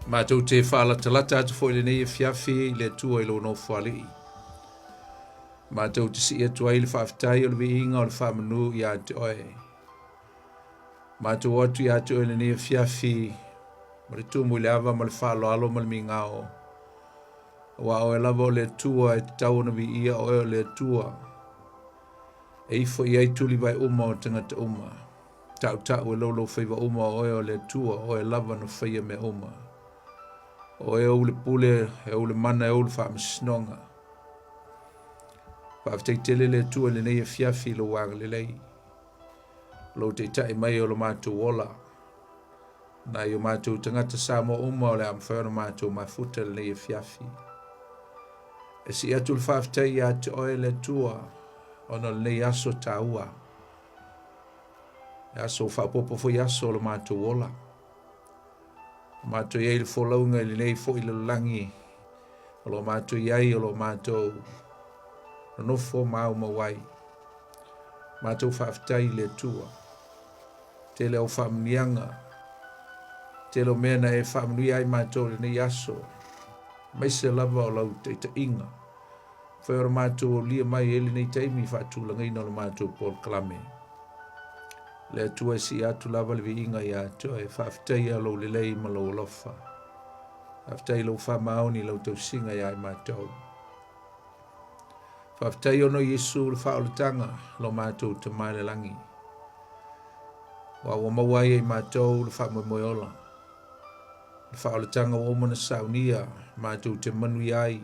Matou te faalatalata atu foi i lenei afiafi i le Atua i lou nofoalii. Matou te sii atu ai le faafetai o le viiga o le faamanu ia te oe. Matou o atu ia te oe i lenei afiafi ma le tumu i le ava ma le faaaloalo ma le migao. Aua o oe lava o le Atua e tatau ona viia o oe o le Atua. E ifo i ai tulivae uma o tagata uma. Tautau e loulou faiva uma o oe o le Atua, o oe lava na faia mea uma. O oe ou le pule, e ou le mana, e ou le faamasinoga. Faafetai tele le Atua i lenei afiafi i lou agalelei. Lou taitai mai o lo matou ola. Nai o matou tagata Samoa uma o le a mafai ona matou mafuta i lenei afiafi. E sii atu le faafetai ia te oe le Atua ona o lenei aso taua. E aso faaopoopo foi aso o lo matou ola. Matou i ai le folauga i lenei foi lalolagi o lo matou i ai o lo matou nonofo maumau ai. Matou faafetai i le Atua. Tele au faamanuiaga, tele o mea na e faamanuia ai matou i lenei aso, aemaise lava o lau taitaiga. Fai o le matou aulia mai ai lenei taimi i faatulagaina o le matou polokalame. Le Atua e sii atu lava le viiga ia te oe, faafetaia lou lelei ma lou alofa. Faafetai lou faamaoni i lau tausiga ia i matou. Faafetai ona o Iesu le faaolataga lo matou Tama i le lagi. Ua ua maua ai e matou le faamoemoe ola. Le faaolataga ua uma ona saunia matou te manuia ai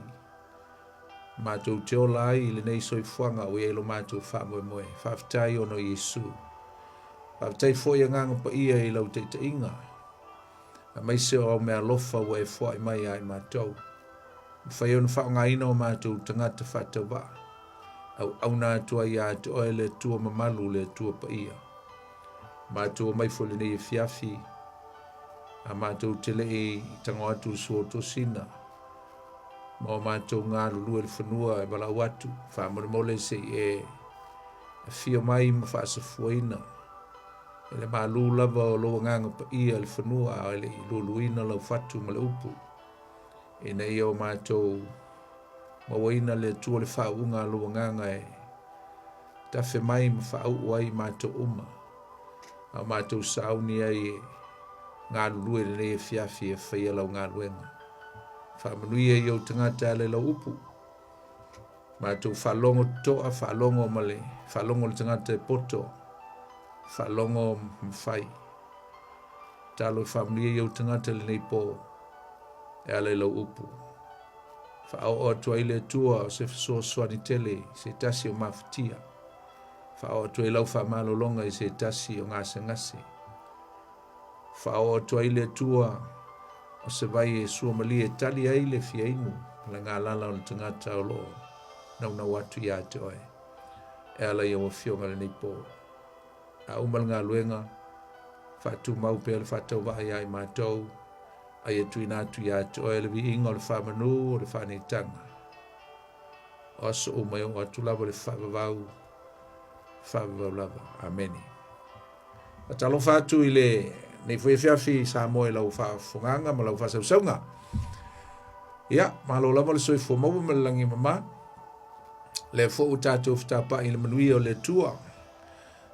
matou te ola ai i lenei soifuaga ua i ai lo matou faamoemoe. Faafetai ona o Iesu. Faafetai foi agaga paia i lau taitaiga, aemaise o au meaalofa ua e foai mai ia i matou. Mafai ona faaaogaina o matou tagata faatauvaa, auauna atu ai ia te oe le Atua mamalu, le Atua paia. Matou omai foi lenei afiafi, a matou te le i tago atu i le sua o tosina, ma o matou galulue i le fanua e valaau atu, faamolemole se i e afio mai ma faasafuaina e le malu lava o lou agaga paia i le fanua a e le i luluina lau fatu ma le upu, ina ia o matou mauaina le Atua le faauuga a lou agaga e tafe mai ma faauu ai matou uma, a o matou sauni ai e galulue i lenei afiafi e faia lau galuega. Faamanuia i ou tagata e ala i lau upu. Matou faalogo totoa, faalogo ma le faalogo le tagata e poto, faalogo ma fai. Talo e faamanuia i ou tagata i lenei pō e ala i lau upu. Faaoo atu ai le Atua o se fesoasoani tele i se tasi o mafatia. Faaoo atu ai lau faamalologa i se tasi o gasegase. Faaoo atu ai le Atua o se vai e suamalie e tali ai le fiainu ma le galala o le tagata o lo o naunau atu ia te oe. E ala i au afioga i lenei pō. A uma le galuega, faatumau pea le faatauvaa ia i matou, a ia tuuina atu ia te oe le viiga o le faamanu o le faaneetaga. O aso uma e oo atu lava le faavavau, faavavau lava. Amene. Faatalofa atu i lenei foi afiafi Samoa i lau faafofogaga ma lau faasausauga. Ia, malo lava le soifua maua ma le lagi e mama. Lea foi ua tatou fetapaai i le manuia o le Atua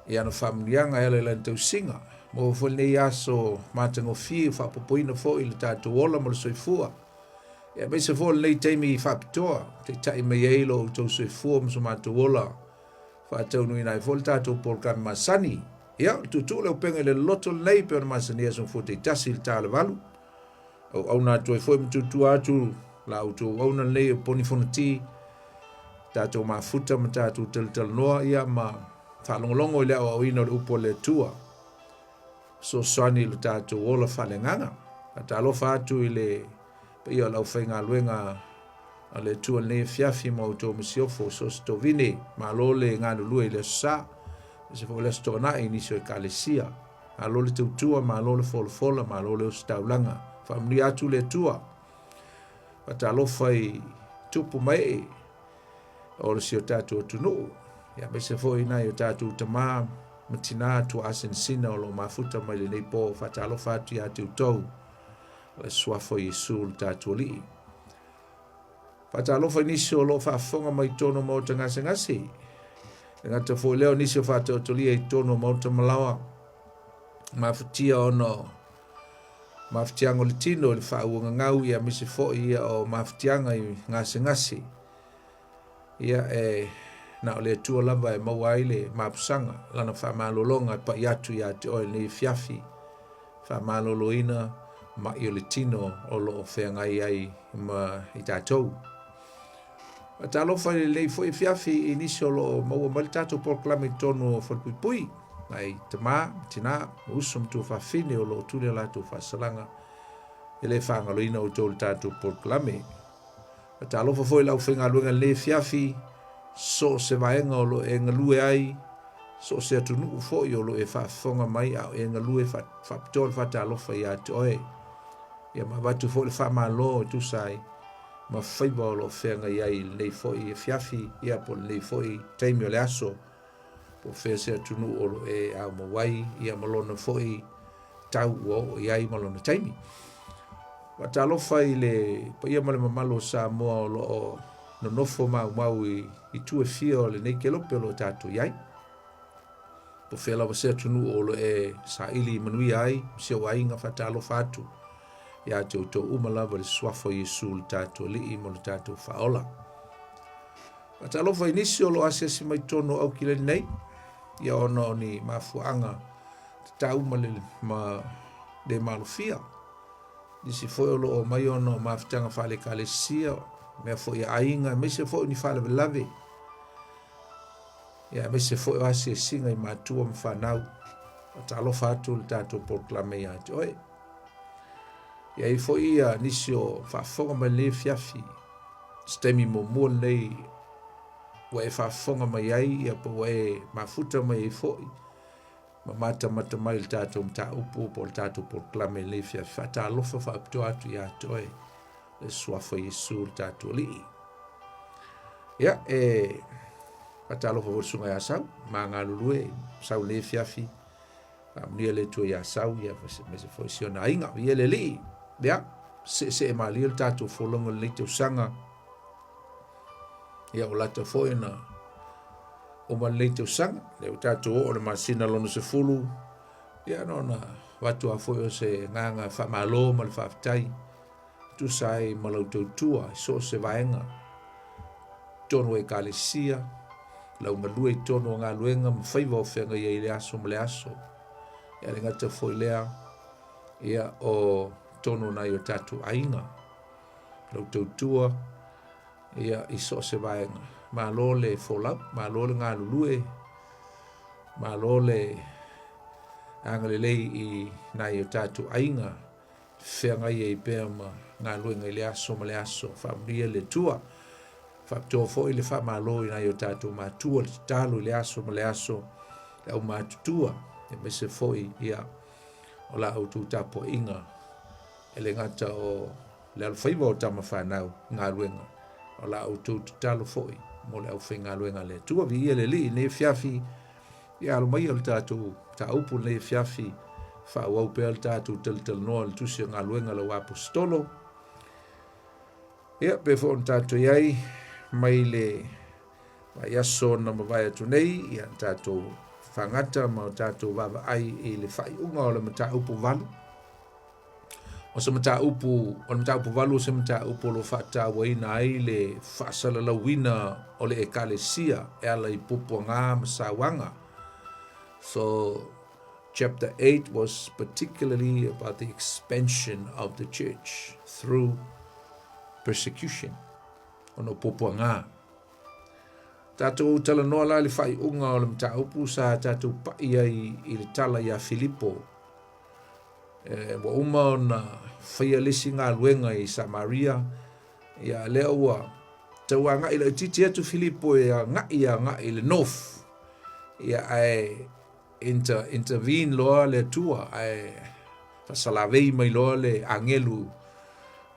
i ana faamanuiaga e ala i lana tausiga. Maua foi lenei aso matagofie faapopoina foi le tatou ola ma le soifua. Ia aemaise foi lenei taimi faapitoa, taitai mai ai lo outou soifua ma so matou ola faataunuuina ai foi le tatou polokalame masani. Ia, o le tuutuu le upega i le loloto lenei pei ona masani aso Gafua taitasi i le ta o le 8. Auauna atu ai foi ma tuutua atu la outou auauna lenei o Poni Fonoti, tatou mafuta ma tatou talatalanoa ia ma faalogologo i le aoaoina o le upu a le Atua. Fesoasoani i lo tatou ola faaleagaga. Faatalofa atu i le paia o le aufaigaluega a le Atua i lenei afiafi ma outou masiofo, so o se tovine, malo le galulue i le aso Sa, aemaise foi o le aso Toonai i nisi o ekalesia. Malo le tautua, malo le folafola, malo le ositaulaga. Faamanuia atu le Atua. Faatalofa i tupu ma ee o si o tatou atunuu, ia aemaise foi nai o tatou tamā ma tinā tuaasinasina o lo o mafuta mai lenei pō. Faatalofa atu ia te outou. Le suafa o Iesu le tatou Alii. Faatalofa i nisi o lo o faafofoga mai totonu o maota gasegase. E gata foi lea o nisi o faataotolia i totonu o maota malaoa. Mafutia ona o mafutiaga o le tino i le faauagagau ia aemaise foi ia o mafutiaga i gasegase. Ia e na o le Atua lava e maua ai le mapusaga, lana faamalologa e pai atu ia te oe lenei afiafi, faamaloloina mai o le tino o lo o feagai ai ma i tatou. Faatalofa i lenei foi afiafi i nisi o lo o maua mai le tatou polokalame i totonu o Falepuipui, nai tama, tina, ma uso ma tuafafine o lo o tuli a latou faasalaga e le faagaloina outou i le tatou polokalame. Faatalofa foi i le aufaigaluega i lenei afiafi, so o se vaega o lo o e galue ai, so o se atunuu foi o lo o e faafofoga mai a o e galue faapitoa le faatalofa ia te oe. Ia ma avatu foi le faamalo e tusa ai ma faiva o lo o feagai ai i lenei foi afiafi, ia po o lenei foi taimi o le aso, po o fea se atunuu o lo o e aumau ai, ia ma lona foi tau ua oo i ai ma lona taimi. Faatalofa i le paia ma le mamalu o Samoa o lo o nonofo maumau i itu e fia o lenei kelope o lo o tatou i ai. Po o fea lava se atunuu o lo o e saili manuia ai ma si ou aiga, faatalofa atu ia te outou uma lava i le suafa o Iesu le tatou Alii ma le tatou Faaola. Faatalofa i nisi o lo o asiasi mai totonu o Aukilani nei, ia ona o ni mafuaaga tatau ma le, ma le malofia. Nisi foi o lo o omai ona o mafutaga faale-ekalesia, mea foi a aiga, aemaise foi o ni faalavelave, ia aemaise foi o asiasiga i matua ma fanau. Faatalofa atu le tatou polokalame ia te oe. Ia i foi ia nisi o faafofoga mai lenei afiafi, se taimi muamua lenei ua e faafofoga mai ai, ia po ua e mafuta mai ai foi, ma matamata mai i le tatou mataupu po o le tatou polokalame i lenei afiafi. Faatalofa faapitoa atu ia te oe le suafa o Iesu le tatou Alii. Ia, e faatalofa foi le susuga ia Sau, ma galulue Sau lenei afiafi. Faamanuia le Atua ia Sau, ia aemaise foi si ona aiga. Ia le Alii, ia, seesee malie le tatou folauga i lenei tausaga. Ia, ua lata foi ona uma lenei tausaga, lea ua tatou oo i le masina lona 10, ia na ona avatu lava foi o se agaga faamalo ma le faafetai e tusa ai ma lau tautua i so o se vaega, totonu o ekalesia, lau galue i totonu o galuega ma faiva o feagai ai i le aso ma le aso. Ia le gata foi lea, ia o totonu o nai o tatou aiga, lau tautua, ia, i so o se vaega. Malo le folau, malo le galulue, malo le agalelei i nai o tatou aiga, feagai ai pea ma galuega i le aso ma le aso. Faamanuia le Atua. Faapitoa foi le faamalo i nai o tatou matua, le tatalo i le aso ma le aso, le aumatutua, aemaise foi ia o la outou tapuaiga e le gata o le alofaiva o tama fanau i galuega, o la outou tatalo foi mo le aufaigaluega a le Atua. Viia le Alii i lenei afiafi, ia alo maia le tatou mataupu i lenei afiafi, faaauau pea le tatou talatalanoa i le tusi o galuega a lau Aposetolo. Ia, pei foi ona tatou i ai mai le vaiaso na mavae atu nei, ia tatou fagata ma tatou vaavaai i le faaiuga o le mataupu 8. O se mataupu, o le mataupu 8 o se mataupu o lo o faatauaina ai le faasalalauina o le Ekalesia e ala i puapuaga ma sauaga. So, chapter 8 was particularly about the expansion of the church through persecution, ona o puapuaga. Tatou talanoa la i le faaiuga o le mataupu sa tatou pai ai i le tala iā Filipo. E, ua uma ona faia le isi galuega i Samaria, ia lea ua tau agai laitiiti atu Filipo e agai agai i le north, ia ae intervene loa le Atua, ae faasalavei mai loa le agelu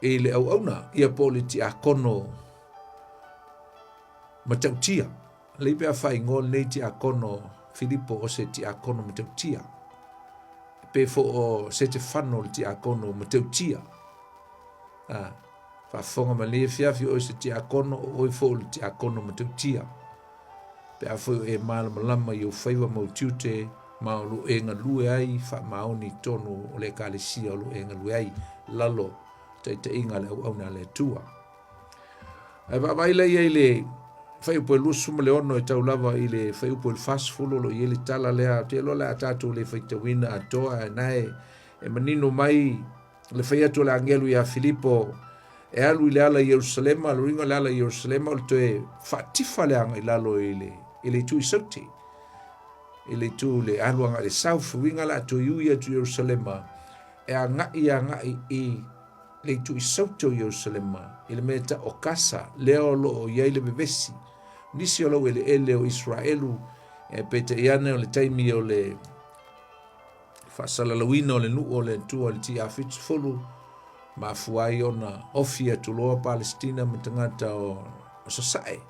i le auauna, ia po o le tiakono matautia. Lei pe a faaigoa lenei tiakono Filipo o se tiakono matautia. Pe fo o Setefano le tiakono matautia. A, faafofoga mai lenei afiafi o oe se tiakono, o oe foi o le tiakono matautia. Pe a foi o e malamalama i ou faiva ma ou tiute, ma o lo o e galue ai faamaoni i totonu o le Ekalesia o lo o e galue ai lalo taitaiga a le auauna a le Atua. Ae vaavaai la i ai le fuaiupu e 26 e tau lava i le fuaiupu e 40 o lo o i ai le tala lea, ou te iloa o le a tatou le faitauina atoa, ae na e e manino mai le fai atu o le agelu iā Filipo e alu i le ala i Ierusalema, le uiga o le ala i Ierusalema o le toe faatifa le agai i lalo i le, i le itu i Saute, i le itu le alu agai i le south, uiga la toe ui atu i Ierusalema e agai agai i le itu i Saute o Ierusalema, i le mea e tau o Kasa, lea o lo o i ai le vevesi. Nisi o laueleele o Iseraelu, e peitai ane o le taimi o le faasalalauina o le nuu o le Atua i le TA70, mafua ai ona ofi atu loa Palestina ma tagata o Sasae,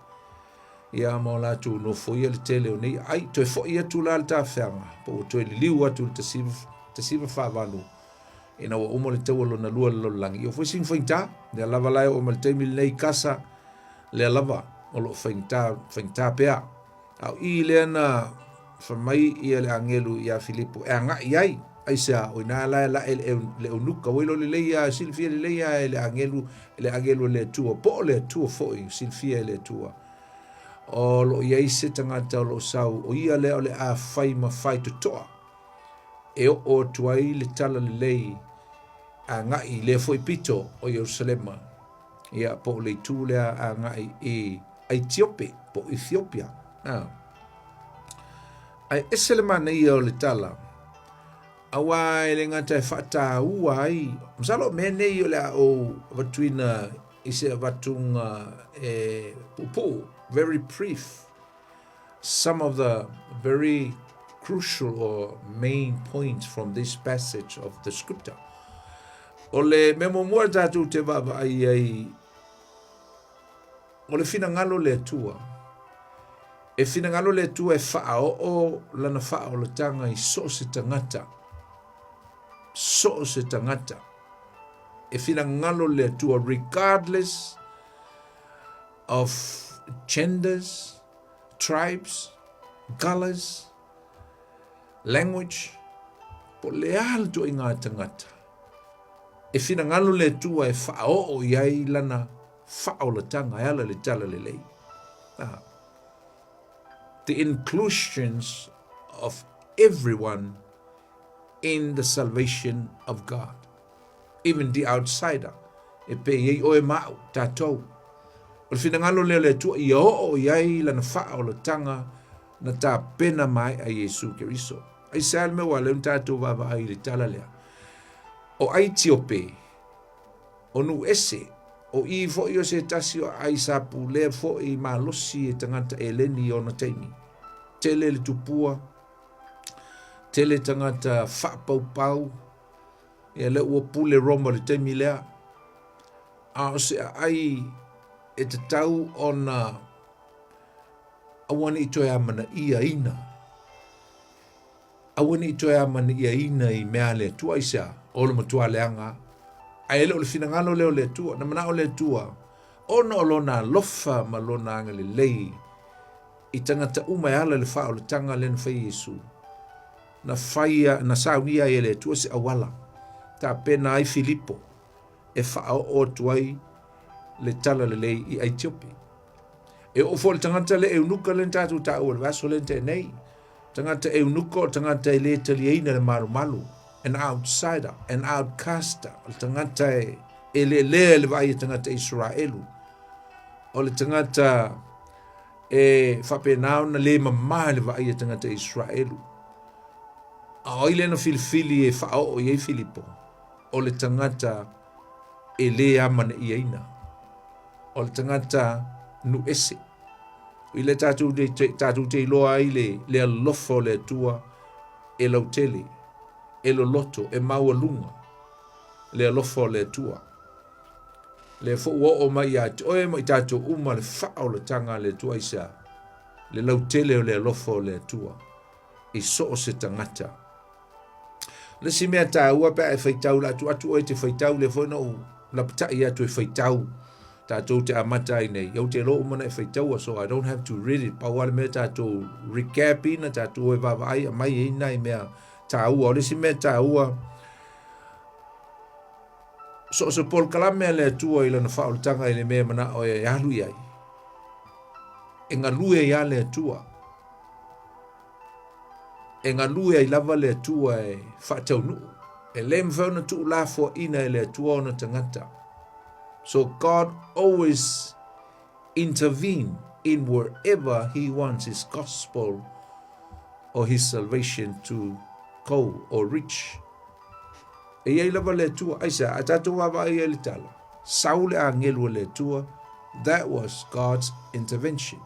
ia ma o latou nofoia le tele o nei ai. Toe foi atu la le tafeaga, po ua toe liliu atu le 1948, ina ua uma le taua lona lua le lalolagi. Ia foi sina faigata, lea lava la e oo mai le taimi lenei i Kasa, lea lava o lo o faigata, faigata pea. A o i lea na fai mai ia le agelu iā Filipo e agai ai, aisea, o ina la e lae le eunuka, ua iloa lelei lava, silafia lelei lava e le agelu, le agelu a le Atua, po o le Atua foi, silafia e le Atua. O lo o i ai se tagata o lo o sau, o ia lea o le a fai ma faitotoa, e oo atu ai le tala lelei agai i lea foi pito o Ierusalema, ia po o le itu lea agai i Aitiope po o Ethiopia. Ah. Ae ese le manaia o le tala, auā e le gata e faataua ai, masalo o mea nei o le a ou avatuina i se avatuga e puupuu, very brief, some of the very crucial or main points from this passage of the scripture. O le mea muamua tatou te vaavaai ai O le finagalo o le Atua. E finagalo le Atua e faaoo lana faaolataga i so o se tagata. So o se tagata. E finagalo le Atua regardless of genders, tribes, colors, language, po le a le ituaiga tagata. E finagalo le Atua e faaoo i ai lana faaolataga e ala i le talalelei. Ah. The inclusions of everyone in the salvation of God. Even the outsider. E pei ai oe ma au, tatou. O le finagalo lea o le Atua ia oo i ai lana faaolataga na tapena maea e Iesu Keriso. Aisea le mea ua ala ai ona tatou vaavaai i le tala lea? O Aitiope, o nuu ese, o i foi o se tasi o aai sa pulea foi malosi e tagata Eleni i ona taimi. Tele le tupua, tele tagata faapaupau, ia lea ua pule Roma i le taimi lea. A o se aai e tatau ona aua ne i toe amanaiaina. Aua ne i toe amanaiaina i mea a le Atua, aisea? O le matua leaga. Ae le o le finagalo lea o le Atua. Na manao le Atua, ona o lona alofa ma lona agalelei i tagata uma e ala i le faaolataga lea na fai e Iesu. Na faia, na saunia ai e le Atua se auala, tapena ai Filipo e faaoo atu ai le talalelei i Aitiopi. E oo foi le tagata le eunuka lea na tatou taua i le vaiaso lea na tea nei. Tagata eunuka o le tagata e le taliaina le malumalu, an outsider, an outcaster, o le tagata e e leelea i le vaai a tagata Isaraelu. O le tagata e faapena ona le mamā i le vaai a tagata Isaraelu. A o ai lea na filifili e faaoo i ai Filipo? O le tagata e le amanaiaina. O le tagata nuu ese. I le tatou, tatou te iloa ai le, le alofa o le Atua e lautele, e loloto, e maualuga le alofa o le Atua. Lea foi ua oo mai ia te oe ma i tatou uma le faaolataga a le Atua aisea? Le lautele o le alofa o le Atua i so o se tagata. Le isi mea taua pe a e faitau, o le a tuu atu oe e te faitau, lea foi na ou lapatai atu e faitau tatou te amata ai nei. Ou te iloa uma ona e faitaua, so I don't have to read it. Pau lava le mea tatou recap ina, tatou o e vaavaai aumai ai nai mea taua. O le isi mea taua, so o se polokalame a le Atua i lana faaolataga i le mea e manao e alu i ai, e galue ai lava le Atua. E galue ai lava le Atua e faataunuu. E le mafai ona tuulafoaina e le Atua ona tagata. So God always intervene in wherever he wants his gospel or his salvation to go or reach. E i ai lava le Atua, aisea, a tatou vaavaai ai le tala, sau le agelu a le Atua, that was God's intervention.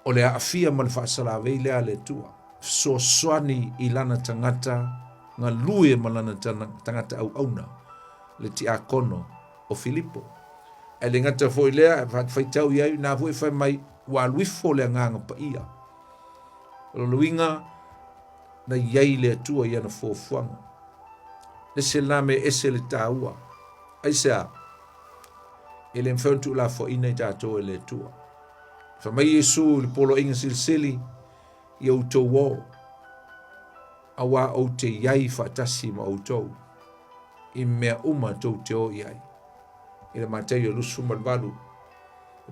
O le aafia ma le faasalavei lea a le Atua, fesoasoani i lana tagata galue ma lana tagata auauna, le tiakono o Filipo. Ae le gata foi lea, faitau i ai, na foi fai mai, ua alu ifo le Agaga Paia. O lona uiga, na i ai le Atua i ana fuafuaga. Le ese lena mea e ese le taua. Aisea? E le mafai ona tuulafoaina i tatou e le Atua. Fai mai Iesu i le poloaiga silisili, ia outou o, auā ou te i ai faatasi ma outou i mea uma tou te o i ai. I le Mataio 28,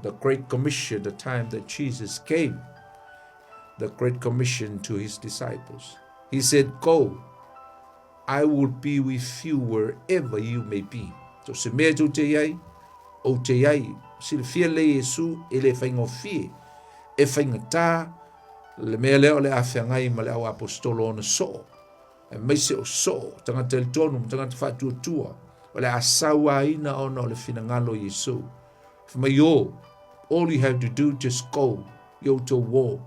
the Great Commission, the time that Jesus came, the Great Commission to his disciples. He said, Go, I will be with you wherever you may be. So se mea tou te i ai, ou te i ai, silafia lelei Iesu e le faigofie, e faigata le mea lea o le a feagai ma le au aposetolo ona soo, aemaise o soo, tagata talitonu ma tagata faatuatua, o le a sauaina ona o le finagalo o Iesu. Fai mai, o, all you have to do, just go, i outou o,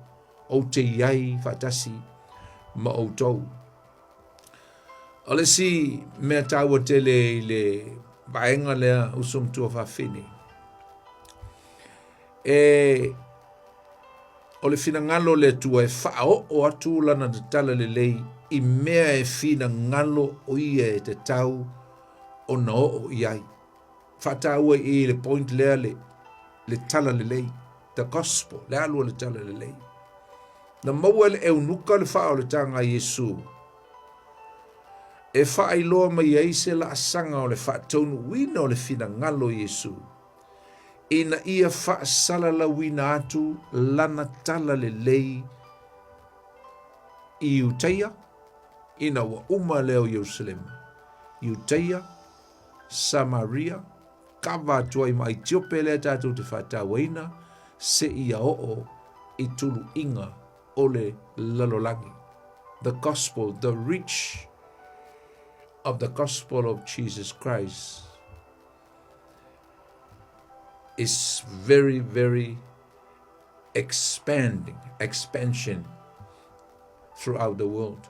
ou te i ai faatasi ma outou. O le isi mea taua tele i le vaega lea uso matua fafine, e o le finagalo o le Atua e faaoo atu lana tatala lelei i mea e finagalo o ia e tatau ona oo i ai. Faataua i le point lea le, le tala lelei, the gospel, le alu o le tala lelei. Na maua e le eunuka le faaolataga a Iesu e faailoa mai ai se laasaga o le faataunuuina o le finagalo o Iesu, ina ia faasalalauina atu lana tala lelei i Iutaia, ina ua uma lea o Ierusalema, Iutaia, Samaria, kava atu ai ma Aitiope lea tatou te faatauaina, seia oo i tuluiga o le lalolagi. The gospel, the reach of the gospel of Jesus Christ is very, very expanding, expansion throughout the world.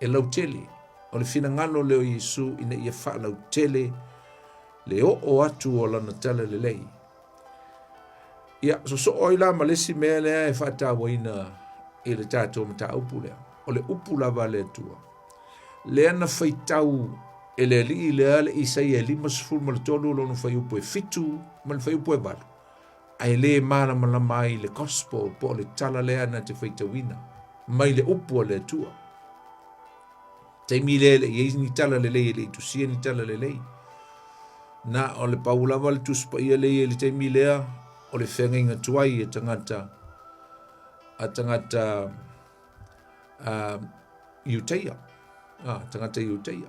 E lautele, o le finagalo lea o Iesu ina ia faalautele le oo atu o lana tala lelei. Ia, sosoo ai la ma le isi mea lea e faatauaina i le tatou mataupu lea, o le upu lava a le Atua. Lea na faitau e le alii lea le Isaia e 53 lona fuaiupu e 7 ma le fuaiupu e 8, ae le malamalama ai i le gospel po o le tala lea na te faitauina mai le upu a le Atua. Taimi lea e le i ai ni tala lelei, e le i tusia ni tala lelei. Na o le pau lava le Tusi Paia lea i ai i le taimi lea, o le feagaiga tuai e tagata, a tagata Iutaia, a tagata Iutaia.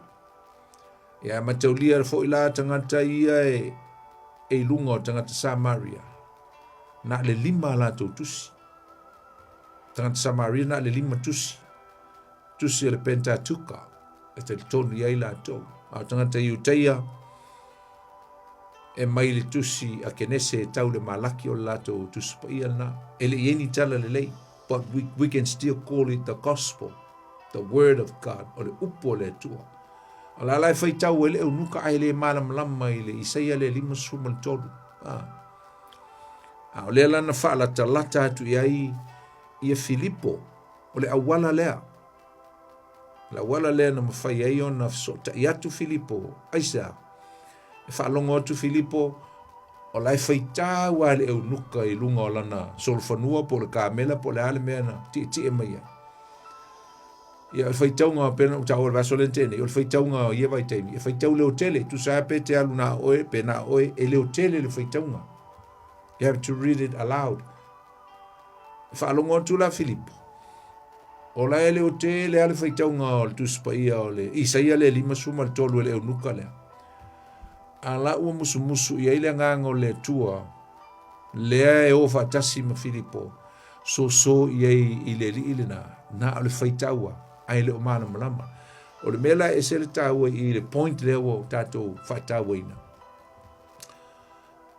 Ia mataulia foi la tagata ia e, e i luga o tagata Samaria. Na le lima a latou tusi. Tagata Samaria na le lima tusi. Tusi o le Pentateuka e talitonu i ai latou. A o tagata Iutaia e mai le tusi a Kenese e tau le Malaki o le latou tusi paia lena. E le i ai ni tala lelei, but we, we can still call it the gospel, the word of God, o le upu o le Atua. O la la e faitau ai le eunuka ae le malamalama i le Isaia le 53. Ah. A o lea la na faalatalata atu i ai ia Filipo O le auala lea, le auala lea na mafai ai ona fesootai atu Filipo, aisea? E faalogo atu Filipo, o la e faitau lava le eunuka i luga o lana solofanua po o le kamela po o le a le mea na tietie mai ai. Ia, o le faitauga, pei ona ou taua i le vaiaso lea na tea nei, o le faitauga o ia vaitaimi, e faitau leotele, tusa lava pe te alu na o oe, pe na o oe, e leotele le faitauga. You have to read it aloud. E faalogo atu la Filipo, o la e leotele lava le faitauga o le Tusi Paia o le Isaia le 53 e le eunuka lea. A la ua musumusu i ai le agaga o le Atua, lea e o faatasi ma Filipo, soso i ai i le alii lena, na o le faitaua, ae le o malamalama. O le mea la e ese le taua i le point lea ua tatou faatauaina,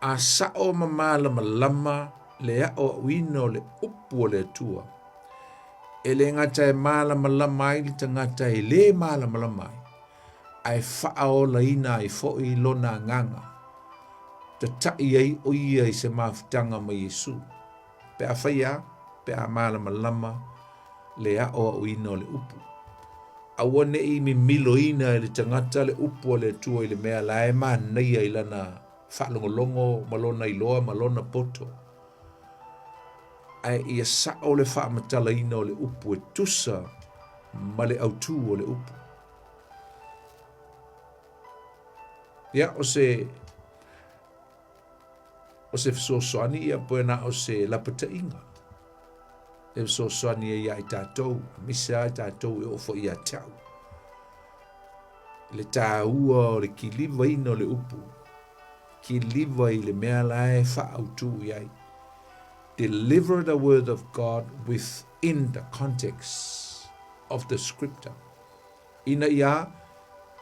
a sao ma malamalama le aoaoina o le upu a le Atua, e le gata e malamalama ai le tagata e le malamalama ai, ae faaolaina ai foi lona agaga, tataʻi ai ʻo ia i se mafutaga ma Iesū. Pe a fai a, pe a malamalama le aʻoaʻoina o le upu. Aua ne i mimiloina e le tagata le upu a le Atua i le mea la e manaia i lana faalogologo ma lona iloa ma lona poto, ae ia sao le faamatalaina o le upu e tusa ma le autū o le upu. Ia, o se o se fesoasoani ia po na o se lapataiga e fesoasoani ai ia i tatou, aemaise lava i tatou e oo foi ia te au. Le taua o le kilivaina o le upu, kiliva i le mea la e faaautu i ai. Deliver the word of God within the context of the scripture. Ina ia,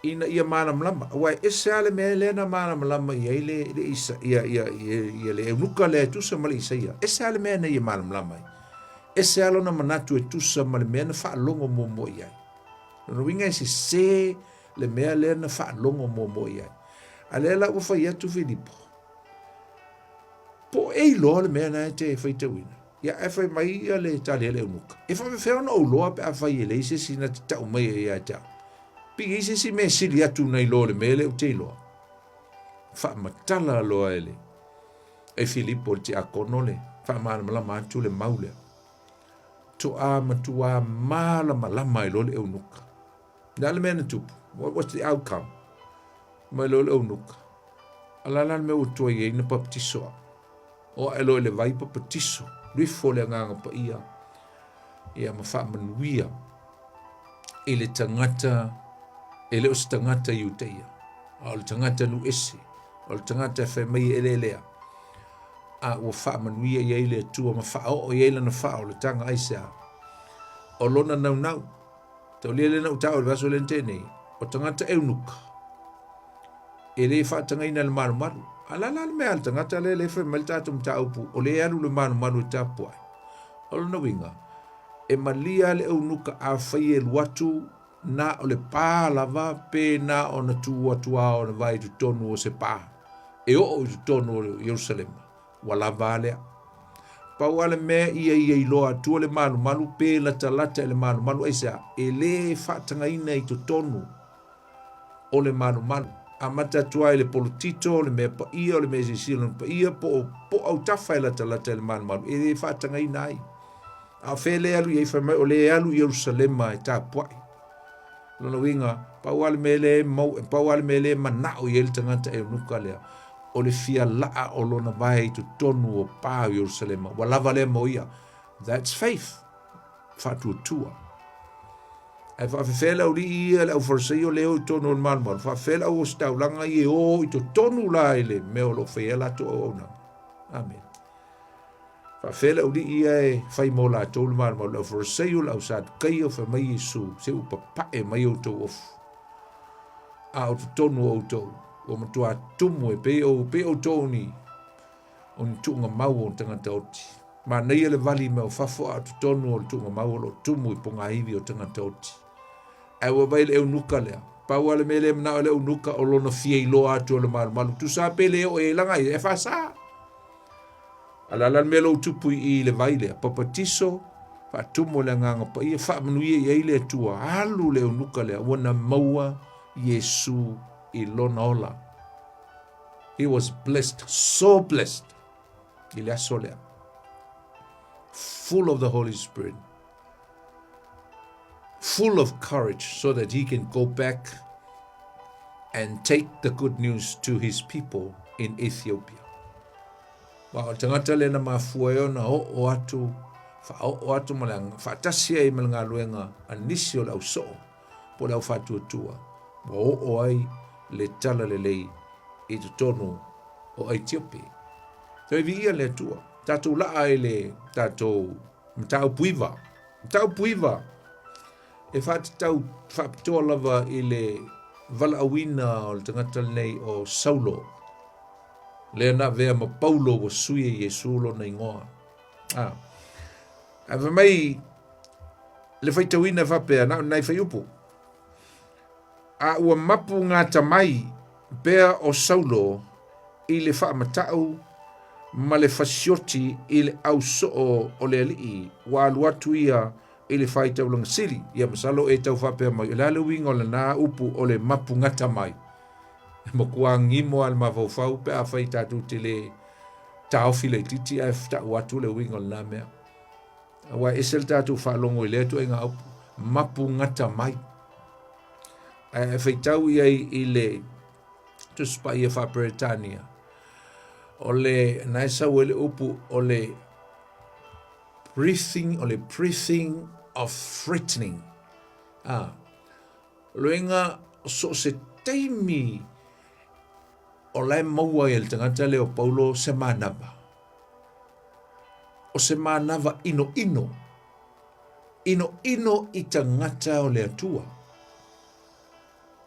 ina ia malamalama. Aua e ese lava le mea lea na malamalama i ai le, le Isa, ia, ia, ia, ia le eunuka lea e tusa ma le Isaia. Ese lava le mea na ia malamalama ai. Ese lava lona manatu e tusa ma le mea na faalogo muamua i ai. Lona uiga e sese le mea lea na faalogo muamua i ai. A lea la ua fai atu Filipo, po o e iloa le mea na e te faitauina. Ia, ae fai mai ia le tali a le eunuka, E faapefea ona ou loa pe afai e leai se isi na te tau mai ai ia te au? Pe i ai se isi mea e sili atu nai lo le mea lea ou te iloa? Faamatala loa e le e Filipo le tiakono le faamalamalama atu le mau lea. Toa matuā malamalama ai loa le eunuka. Le a le mea na tupu? What was the outcome? Mai loa le eunuka. A la la le mea ua tuai ai na papatiso au. O ae loa i le vai papatiso, luifo le agaga paia, ia ma faamanuia i le tagata, e le o se tagata Iutaia, a o le tagata nuu ese, o le tagata e fai mai e eleelea, a ua faamanuia i ai le Atua ma faaoo i ai lana faaolataga aisea? O lona naunau. Taulia lea na ou taua i le vaiaso lea na tea nei, o tagata eunuka, e le faatagaina i le malumalu. A la la le mea a le tagata lea lea e fai mai le tatou mataupu, o lea e alu i le malumalu e tapuai. O lona uiga, e malia le eunuka afai e alu atu na o le pa lava pe na ona tu atu lava ona vae i totonu o se pa e oo i totonu o Ierusalema. Ua lava a lea. Pau lava le mea ia ia iloa atua le malumalu pe latalata i le malumalu aisea, e le faatagaina i totonu o le malumalu. Amata atu lava i le polotito, le mea paia, o le mea silasila lona paia, po o po o autafa e latalata i le malumalu, e le faatagaina ai. A o fea lea e alu i ai, fai mai o lea e alu i Ierusalema e tapuai. Lona uiga, pau lava le mea lea e mau, pau lava le mea lea e manao i ai le tagata eunuka lea, o le fia laa o lona vae i totonu o pa o Ierusalema. Ua lava lea mo ia. That's faith. Faatuatua. Ae faafefea le aualii ia, le aufarisaio lea e o i totonu o le malumalu, faafefea le au ositaulaga ia e o i totonu la i le mea o lo o faia ai latou auaunaga. Amene. Faafefea le aualii ia e fai mo latou le malumalu, le aufarisaio, le ausadukaio, fai mai Iesu, se ua papae mai outou ofu, a o totonu o outou, ua matua tumu e pei o pei outou ni o ni tuugamau o tagata oti. Manaia le vali mea o fafo a o totonu o le tuugamau o lo o tumu i pogaiwi o tagata oti. Ae ua vaai le eunuka lea, pau lava le mea lea e manao ai le eunuka o lona fia iloa atu o le malumalu, tusa pe le oo i ai laga ia, e faasa. A o le a la le mea lea ua tupu i i le vai lea, papatiso, faatumu le Agaga Paia, faamanuia i ai le Atua, alu le eunuka lea, ua na maua Iesu i lona ola. He was blessed, so blessed i le aso lea. Full of the Holy Spirit. Full of courage so that he can go back and take the good news to his people in Ethiopia. Wa o tangata le na mafua e ona oo atu, whaoo atu ma le whaatasi ai ma le galuega a nisi o le au soo, po le au whaatuatua, ua oo ai le tala lelei i totonu o Aitiopi. Toe viia le Atua. Tatou laa i le tatou mataupu iva. Mataupu iva e faatatau faapitoa lava i le valaauina o le tagata lenei o Saulo. Lea na avea ma Paulo ua sui e Iesu lona igoa. Ah. Ae fai mai le faitauina e faapea, na o nai faiupu. A ua mapu gata mai pea o Saulo i le faamatau ma le fasioti i le au soo o le alii, ua alu atu ia i le faitaulaga sili. Ia masalo e tau faapea mai, o le a le uiga o lena upu o le mapu gata mai? E matua gimo lava le mafaufau pe afai tatou te le taofi laitiiti ae tau atu le uiga o lena mea. Aua e ese le tatou faalogo i lea ituaiga upu, mapu gata mai. Ae faitau i ai i le Tusi Paia Faa-Peretania, o le, na e sau ai le upu o le breathing, o le breathing of threatening. Ah, loiga so o se taimi o la e maua ai e le tagata lea o Paulo se manava. O se manava ʻinoʻino, ʻinoʻino i tagata o le Atua.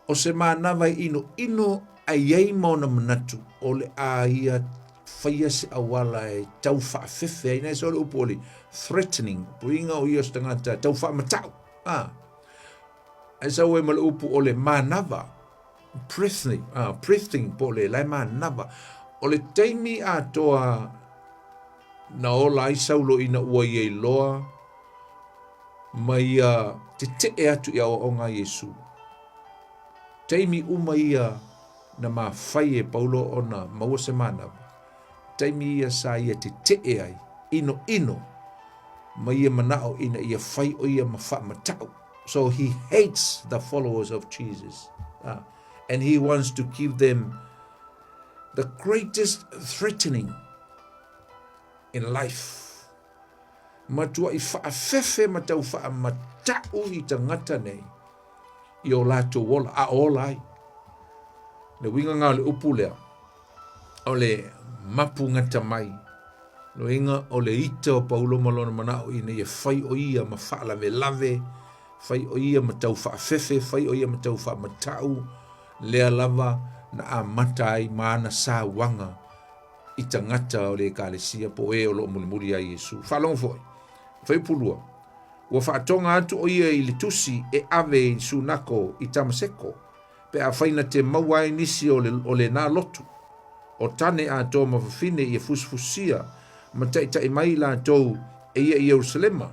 O se manava e ʻinoʻino a i ai ma ona manatu o le a ia faia se auala e tau faafefe ai. Nai so le upu o le threatening, puiga o ia o se tagata tau faamatau. Ah. Ai sau ai ma le upu o le manava, breathing, ah, breathing po o le lae manava. O le taimi atoa na ola ai Saulo ina ua ia iloa ma ia tetee atu i aoaoga a Iesu. Taimi uma ia na mafai e Paulo ona maua se manava. Taimi ia sa ia tetee ai, ʻinoʻino, ma ia manaʻo ina ia fai ʻo ia ma faamatau. So he hates the followers of Jesus. And he wants to give them the greatest threatening in life. Matuaʻi faafefe ma tau faamataʻu i tagata nei i o latou ola, a ola ai. Le uiga lena o le upu lea, o le mapu gata mai. Loiga o le ita o Paulo ma lona manaʻo ina ia fai ʻo ia ma faalavelave, fai ʻo ia ma tau faafefe, fai ʻo ia ma tau faamataʻu, lea lava na amata ai ma ana sauaga i tagata o le Ekalesia po o e o lo o mulimuli iā Iesu. Faalogo foi, Fuaiupu 2, Ua faatoga atu ʻo ia i le tusi e ave i Sunako i Tamaseko, pe afai na te maua ai nisi o le, o lenā lotu, o tane atoa ma fafine ia fusifusia ma taʻitaʻi mai i latou e ia i Ierusalema.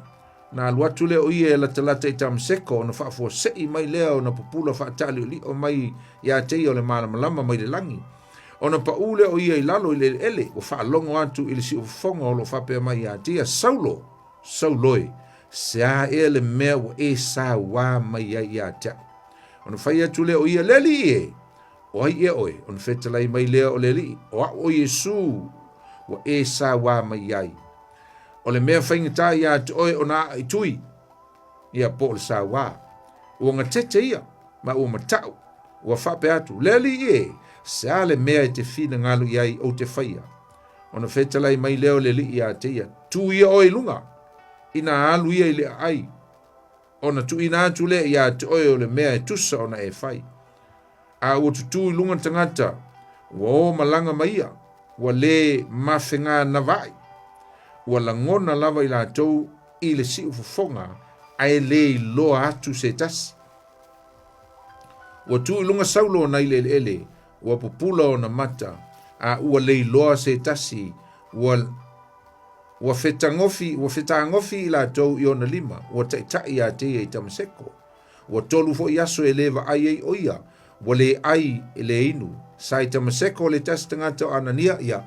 Na alu atu lea o ia e latalata i Tamaseko, ona faafuaseʻi mai lea ona pupula faataʻaliʻoliʻo mai iā te ia o le malamalama mai le lagi. Ona paʻū lea o ia i lalo i le eleele, ua faalogo atu i le siufofoga o lo o faapea mai iā te ia, Saulo! Saulo e! Se a ea le mea ua e sauā mai ai iā te aʻu? Ona fai atu lea o ia, Le Alii e! O ai ea oe? Ona fetalai mai lea o le Alii, O aʻu ʻo Iesū ua e sauā mai ai. O le mea faigata iā te oe ona aʻa i tui, ia po o le sauā. Ua gatete ia, ma ua mataʻu, ua faapea atu, Le Alii e! Se a le mea e te finagalo i ai ou te faia? Ona fetalai mai lea o le Alii iā te ia, Tū ia oe i luga, inā alu ia i le aʻai, ona tuuina atu lea iā te oe o le mea e tusa ona e fai. A ua tutū i luga tagata, ua ō malaga ma ia, ua lē mafegānavaʻi, ua lagona lava i latou i le siufofoga ae lē iloa atu se tasi. Ua tū i luga Saulo ona i le eleele, ua pupula ona mata, a ua le iloa se tasi, ua Ua fetagofi, ua fetagofi i latou i ona lima, ua taʻitaʻi iā te ia i Tamaseko. Ua tolu foi aso e lē vaai ai ʻo ia, ua lē ʻai e lē inu. Sa i Tamaseko le tasi tagata o Anania, ia,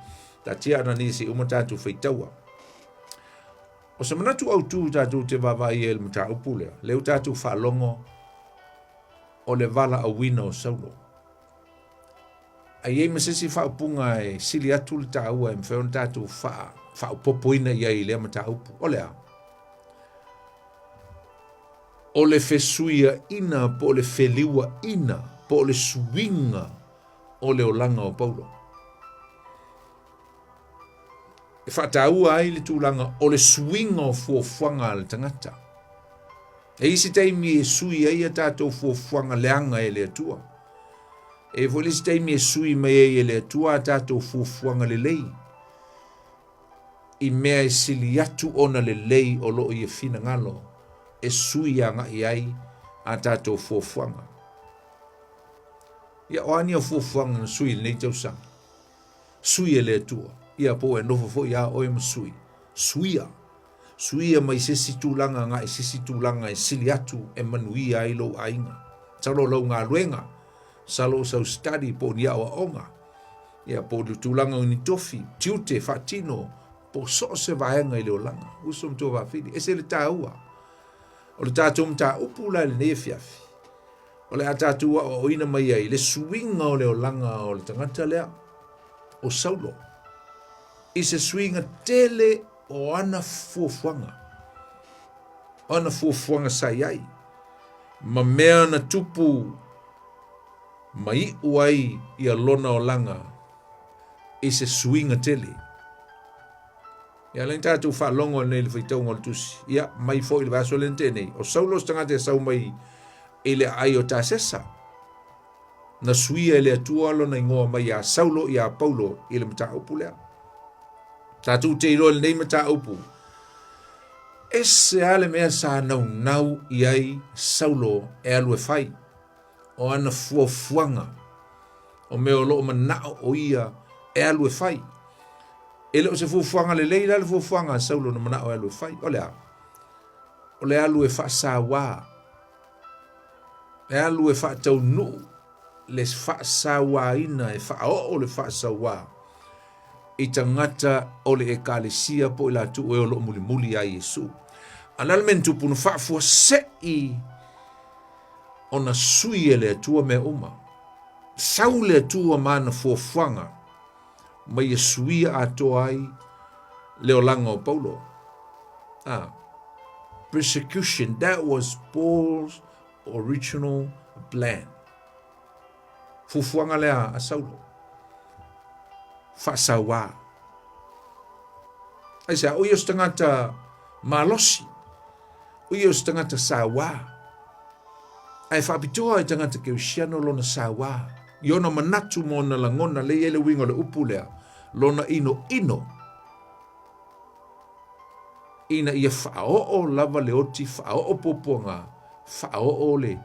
taatia Anania se i uma tatou faitaua. O se manatu autū tatou te vaavaai ai i le mataupu lea, lea ua tatou faalogo o le valaauina o Saulo. A i ai ma se isi faaupuga e sili atu le taua e mafai ona tatou faaopoopoina i ai i lea mataupu, o le a? O le fesuiaina po o le feliuaina po o le suiga o le olaga o Paulo. E faataua ai le tulaga o le suiga o fuafuaga a le tagata. E isi taimi e sui ai a tatou fuafuaga leaga e le Atua. E foi le isi taimi e sui mai ai e le Atua a tatou fuafuaga lelei i mea e sili atu ona lelei o lo o ia finagalo e sui agai ai a tatou fuafuaga. Ia, o a ni au fuafuaga na sui i lenei tausaga? Sui e le Atua. Ia, po ua e nofo foi a oe ma sui. Suia. Suia mai se isi tulaga agai se isi tulaga e sili atu e manuia ai lou aiga. Masalo o lau galuega, masalo o sau study po o ni aoaoga, ia, po o le tulaga o ni tofi, tiute, faatino, po o so o se vaega i le olaga. Uso ma tuafafine, ese le taua o le tatou mataupu la i lenei afiafi. O le a tatou aoaoina mai ai le suiga o le olaga o le tagata lea, o Saulo, i se suiga tele o ana fuafuaga, o ana fuafuaga sa i ai, ma mea na tupu ma iu ai ia lona olaga i se suiga tele. Ia lea tatou faalogo nei i le faitauga o le tusi. Ia, mai foi i le vaiaso lea na tea nei. O Saulo se tagata e sau mai i le aai o Tasesa. Na suia e le Atua lona igoa mai ia Saulo ia Paulo i le mataupu lea. Tatou te iloa i lenei mataupu, ese lava le mea sa naunau i ai Saulo e alu e fai. O ana fuafuaga, o mea o lo o manao o ia e alu e fai. E le o se fuafuaga lelei la le fuafuaga a Saulo na manao e alu e fai. O le a? O le alu e faasauā. E alu e faataunuu le faasauāina, e faaoo le faasauā i tagata o le ekalesia po o i latou e o lo o mulimuli ia Iesu. A o le a le mea na tupu? Na faafuasei ona sui e le Atua mea uma. Sau le Atua ma ana fuafuaga ma ia suia atoa ai le olaga o Paulo. Ah, persecution, that was Paul's original plan. Fuafuaga lea a Saulo. Faasauā. Aisea, o ia o se tagata malosi, o ia o se tagata sauā. Ae faapitoa i tagata kerisiano lona sauā, i ona manatu ma ona lagona, lea e i ai le uiga o le upu lea, lona inoino, ina ia faaoo lava le oti, faaoo puapuaga, faaoo le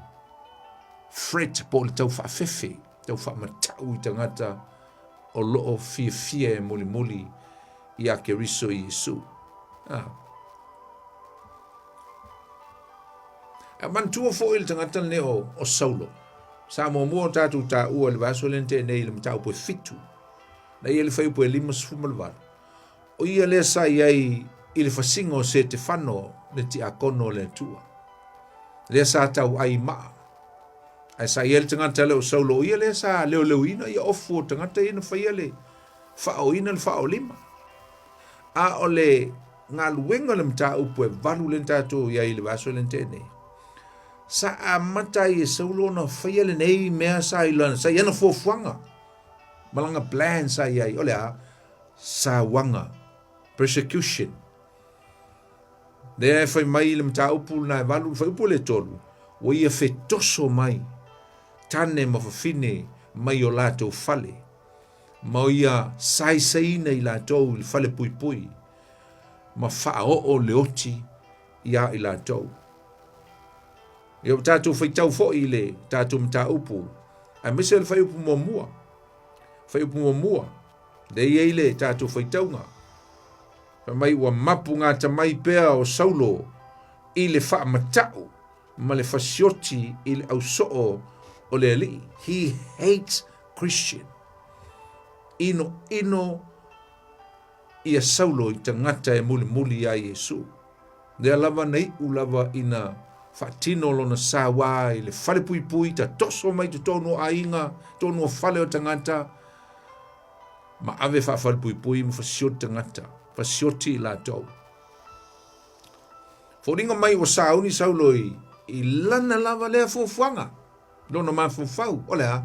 threat po o le tau faafefe, tau faamatau i tagata o lo o fiafia e mulimuli iā Keriso Iesu. Ah. A manatua foi le tagata lenei o, o Saulo. Sa muamua o tatou taua i le vaiaso lea na tea nei i le mataupu e fitu. Na ia le fuaiupu e 58. O ia lea sa i ai i le fasiga o Setefano le tiakono o le Atua. Lea sa tauai maa. Ae sa i ai le tagata lea o Saulo, o ia lea sa leoleoina ia ofu o tagata ia na faia le faaoina le faaolima. A o le galuega o le mataupu e valu lea na tatou i ai i le vaiaso lea na tea nei, sa amata ai e Saulo ona faia lenei mea sa i lana, sa i ana fuafuaga ma lana plan sa i ai, o le a? Sauaga, persecution. Lea e fai mai i le mataupu lena e valu, le fuaiupu lea e tolu, ua ia fetoso mai tane ma fafine mai o latou fale, ma o ia saisaiina i latou i le fale puipui, ma faaoo le oti iā i latou. Ia ua tatou faitau foi i le tatou mataupu, aemaise le fuaiupu muamua. Fuaiupu muamua, lea e i ai le tatou faitauga. Fai mai ua mapu gata mai pea o Saulo i le faamatau ma le fasioti i le ausoo o le Alii. He hates Christian. ʻinoʻino ia Saulo i tagata e mulimuli iā Iesū. Lea lava na iʻu lava ina faatino lona sauā i le falepuipui, tatoso mai totonu o aiga, totonu o fale o tagata, ma ave faafalepuipui ma fasioti tagata, fasioti i latou. Foliga mai ua sauni Saulo i, i lana lava lea fuafuaga, lona mafaufau, o le a?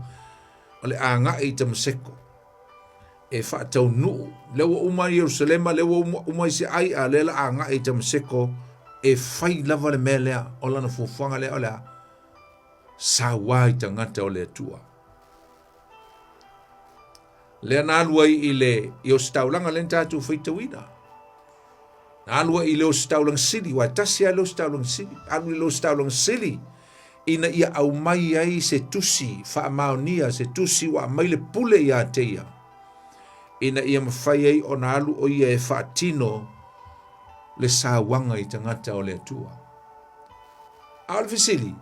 O le agai i Tamaseko e faataunuu, lea ua uma i Ierusalema, lea ua uma, uma i se ai, a lea la agai i Tamaseko e fai lava le mea lea, o lana fuafuaga lea, o le a? Sauā i tagata o le Atua. Lea na alu ai i le i ositaulaga lea na tatou faitauina. Na alu ai i le ositaulaga sili, ua tasi lava le ositaulaga sili. Alu i le ositaulaga sili ina ia aumai ai se tusi faamaonia, se tusi ua aumai le pule ia te ia, ina ia mafai ai ona alu o ia e faatino le sauaga i tagata o le Atua. A o le fesili,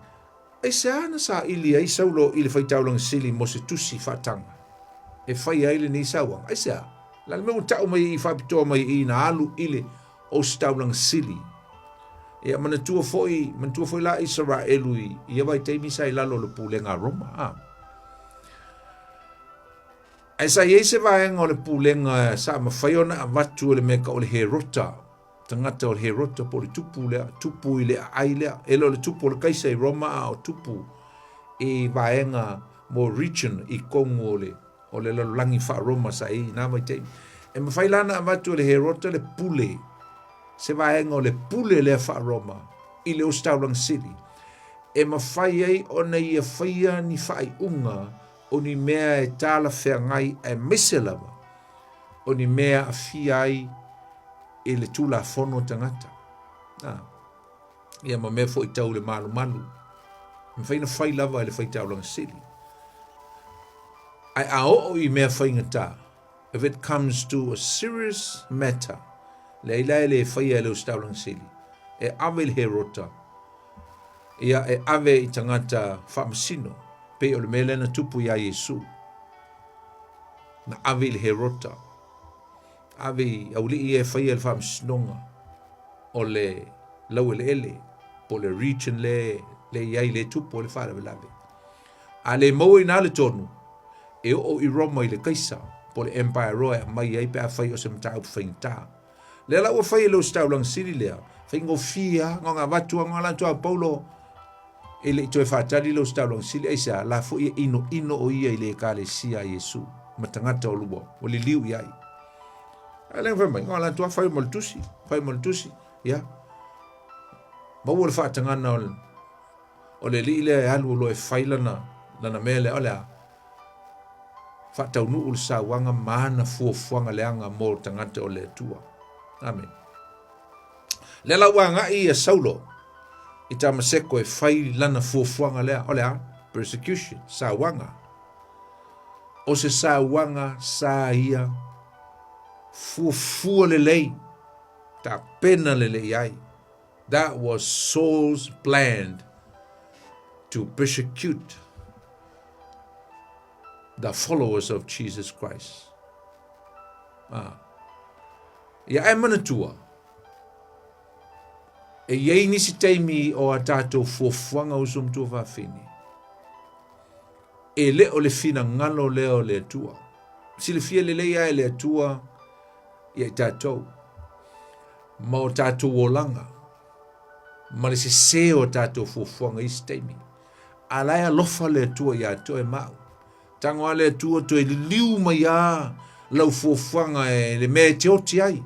Aisea na saili ai Saulo i le faitaulaga sili mo se tusi faataga e faia ai lenei sauaga? Aisea? O le a le mea ua tau mai i faapitoa mai i na alu i le ositaulaga sili? Ia manatua foi, manatua foi la Isaraelu i ia vaitaimi sa i lalo o le pulega a Roma. A. Ae sa i ai se vaega o le pulega sa mafai ona avatu e le mea tau o le Herota tagata o le Herota po o le tupu lea, tupu i le aai lea. E le o le tupu o le Kaisa i Roma a o tupu i vaega mo region i tonu o le, o le lalolagi faa-Roma sa i ai i na vaitaimi. E mafai la ona avatu e le Herota le pule, se vaega o le pule lea faa-Roma i le ositaulaga sili, e mafai ai ona ia faia ni faaiuga o ni mea e talafeagai aemaise lava o ni mea e aafia ai i le Tulafono tagata. A, ia ma mea foi tau le malumalu. E mafai ona fai lava e le faitaulaga sili. Ae a oo i mea faigata, if it comes to a serious matter, leai la e le faia e le ositaulaga sili, e ave i le Herota, ia e ave i tagata faamasino, pei o le mea lea na tupu iā Iesu. Na ave i le Herota, ave i aualii ia e faia le faamasinoga o le laueleele po o le region le le i ai le tupu o le faalavelave. A le maua i nā le tonu, e oo i Roma i le Kaisa po o le Empire roa e aumai ai pe afai o se mataupu faigata. Lea la ua fai e le Ositaulaga Sili lea, faigofie lava, na ona avatu lava, na ona alu atu lava o Paulo e le i toe faatali le Ositaulaga Sili, aisea, la foi e inoino o ia i le Ekalesia a Iesu ma tagata o lua, ua liliu i ai. A lea na fai mai, na ona alu atu lava fai ma le tusi, fai ma le tusi, ia. Maua le faatagana o le, o le alii lea e alu loa e fai lana, lana mea lea, o le a? Faataunuu le sauaga ma ana fuafuaga leaga mo tagata o le Atua. Amene. Lea la ua agai ia Saulo i Tamaseko e fai lana fuafuaga lea, o le a? Persecution, sauaga. O se sauaga sa ia fuafua lelei, tapena lelei ai. That was Saul's plan to persecute the followers of Jesus Christ. Ah. Ia e manatua, e i ai nisi taimi o a tātou fuafuaga uso matua fafine, e le o le finagalo lea o le Atua. Silafia lelei lava e le Atua ia i tātou, ma o tātou olaga, ma le sesē o tātou fuafuaga i isi taimi. A la e alofa le Atua iā te oe ma au. Tago a le Atua toe liliu mai a lau fuafuaga e le mea e te oti ai,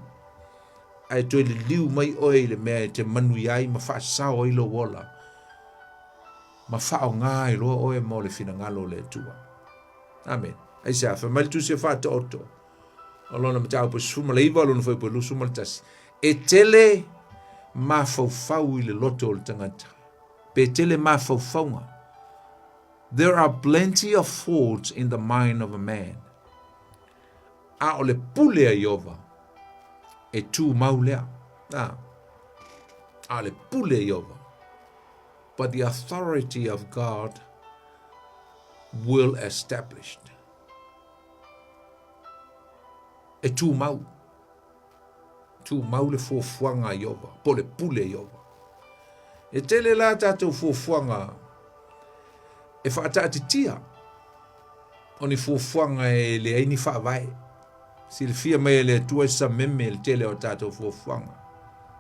ae toe liliu mai oe i le mea e te manuia ai ma faasao ai lou ola, ma faaaoga ai loa oe mo le finagalo o le Atua. Amene. Aisea, fai mai le Tusi o Faataoto, o lona mataupu e 19, o lona fuaiupu e 21, e tele mafaufau i le loto o le tagata, pe tele mafaufauga. There are plenty of thoughts in the mind of a man. A o le pule a Iova, e tumau lea. A, a o le pule a Iova. But the authority of God will establish. E tumau. Tumau le fuafuaga a Ieova, po o le pule a Ieova. E tele la tatou fuafuaga e faataatitia o ni fuafuaga e leai ni faavae. Silafia mai e le Atua e sameme le tele o tatou fuafuaga.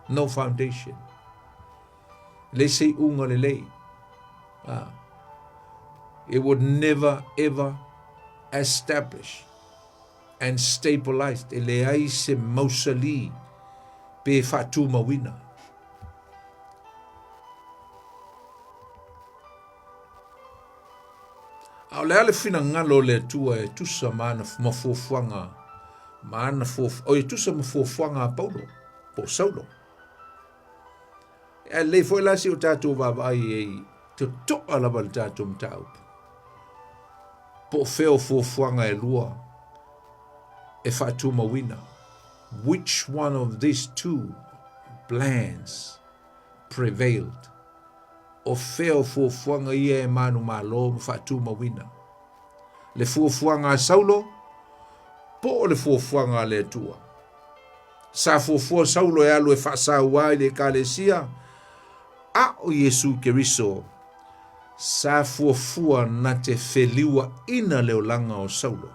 No foundation. Leai se iuga lelei. Ah. It would never ever establish and stabilized. E leai se mausali pe faatumauina. A o le a le finagalo o le Atua e tusa ma ana mafuafuaga, ma ana fuafu, oi e tusa ma fuafuaga a Paulo, po o Saulo. E lelei foi la si o tatou vaavaai i ai totoa lava le tatou mataupu. Po o fea o fuafuaga e lua e faatumauina. Which one of these two plans prevailed? O fea o fuafuaga ia e manumalo ma faatumauina? Le fuafuaga a Saulo po o le fuafuaga a le Atua? Sa fuafua Saulo e alu e faasauā i le Ekalesia, a o Iesu Keriso sa fuafua na te feliuaʻina le olaga o Saulo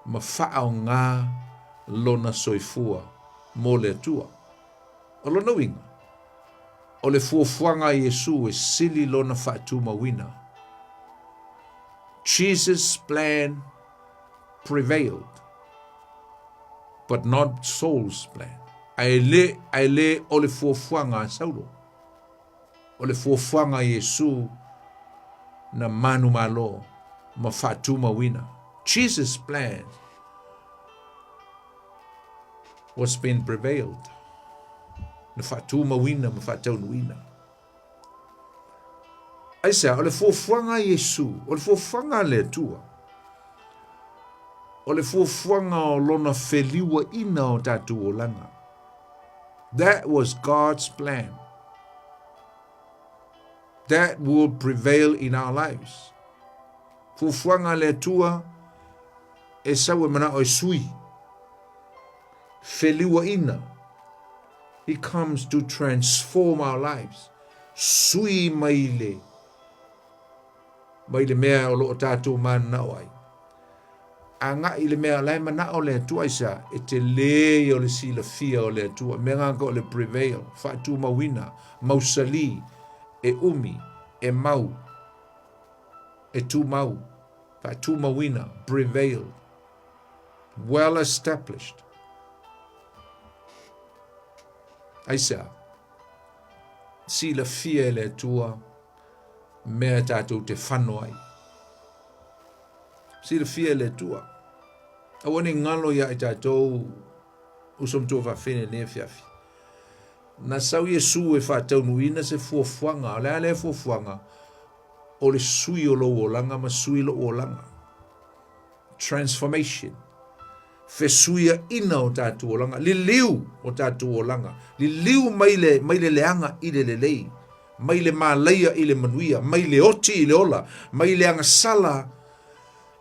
ma faaogā lona soifua mo le Atua. O lona uiga, o le fuafuaga a Iesu e sili lona faatumauina. Jesus plan prevailed, but not Saul's plan. Ae le, ae le o le fuafuaga a Saulo. O le fuafuaga a Iesu na manumalo ma faatumauina. Jesus' plan was been prevailed. Na faatumauina ma faataunuuina. Aisea, o le fuafuaga a Iesu, o le fuafuaga a le Atua, o le fuafuaga o lona feliuaina o tatou olaga. That was God's plan. That will prevail in our lives. Fuafuaga a le Atua e sau e manao e sui. Feliuaina. He comes to transform our lives. Sui mai le mai le mea o loo tatou mananao ai. Agai i le mea o la e manao le Atua aisea? E tele ia o le silafia o le Atua. Mea ngaka o le prevail, faatumauina, mausali, e umi, e mau, e tumau, faatumauina, prevail, well established. Aisea? Silafia e le Atua mea tatou te fano ai. Silafia e le Atua. Aua ne i galo ia i tatou uso matua faafine nei afiafi. Na sau Iesu e faataunuuina se fuafuaga, o le a lea fuafuaga? O le sui o lou olaga ma sui lou olaga. Transformation. Fesuiaina o tatou olaga, liliu o tatou olaga, liliu mai le, mai le leaga i le lelei, mai le malaia i le manuia, mai le oti i le ola, mai le agasala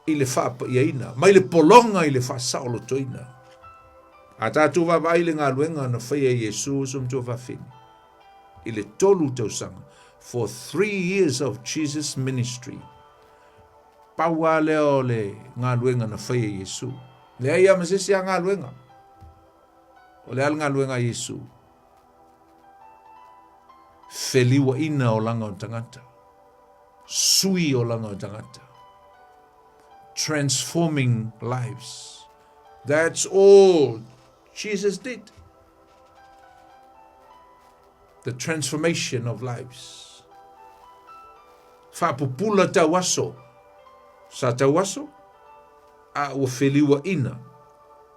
i le faapaiaina, mai le pologa i le faasaolotoina. A tatou vaavaai i le galuega na faia e Iesu uso matua fafine i le tolu tausaga, for three years of Jesus ministry, Pau lava lea o le galuega na faia e Iesu. Leai lava ma se isi a galuega. O le a le galuega a Iesu? Feliuaina olaga o tagata. Sui olaga o tagata. Transforming lives. That's all Jesus did. The transformation of lives. Faapupula tauaso. Sa tauaso, a ua feliuaina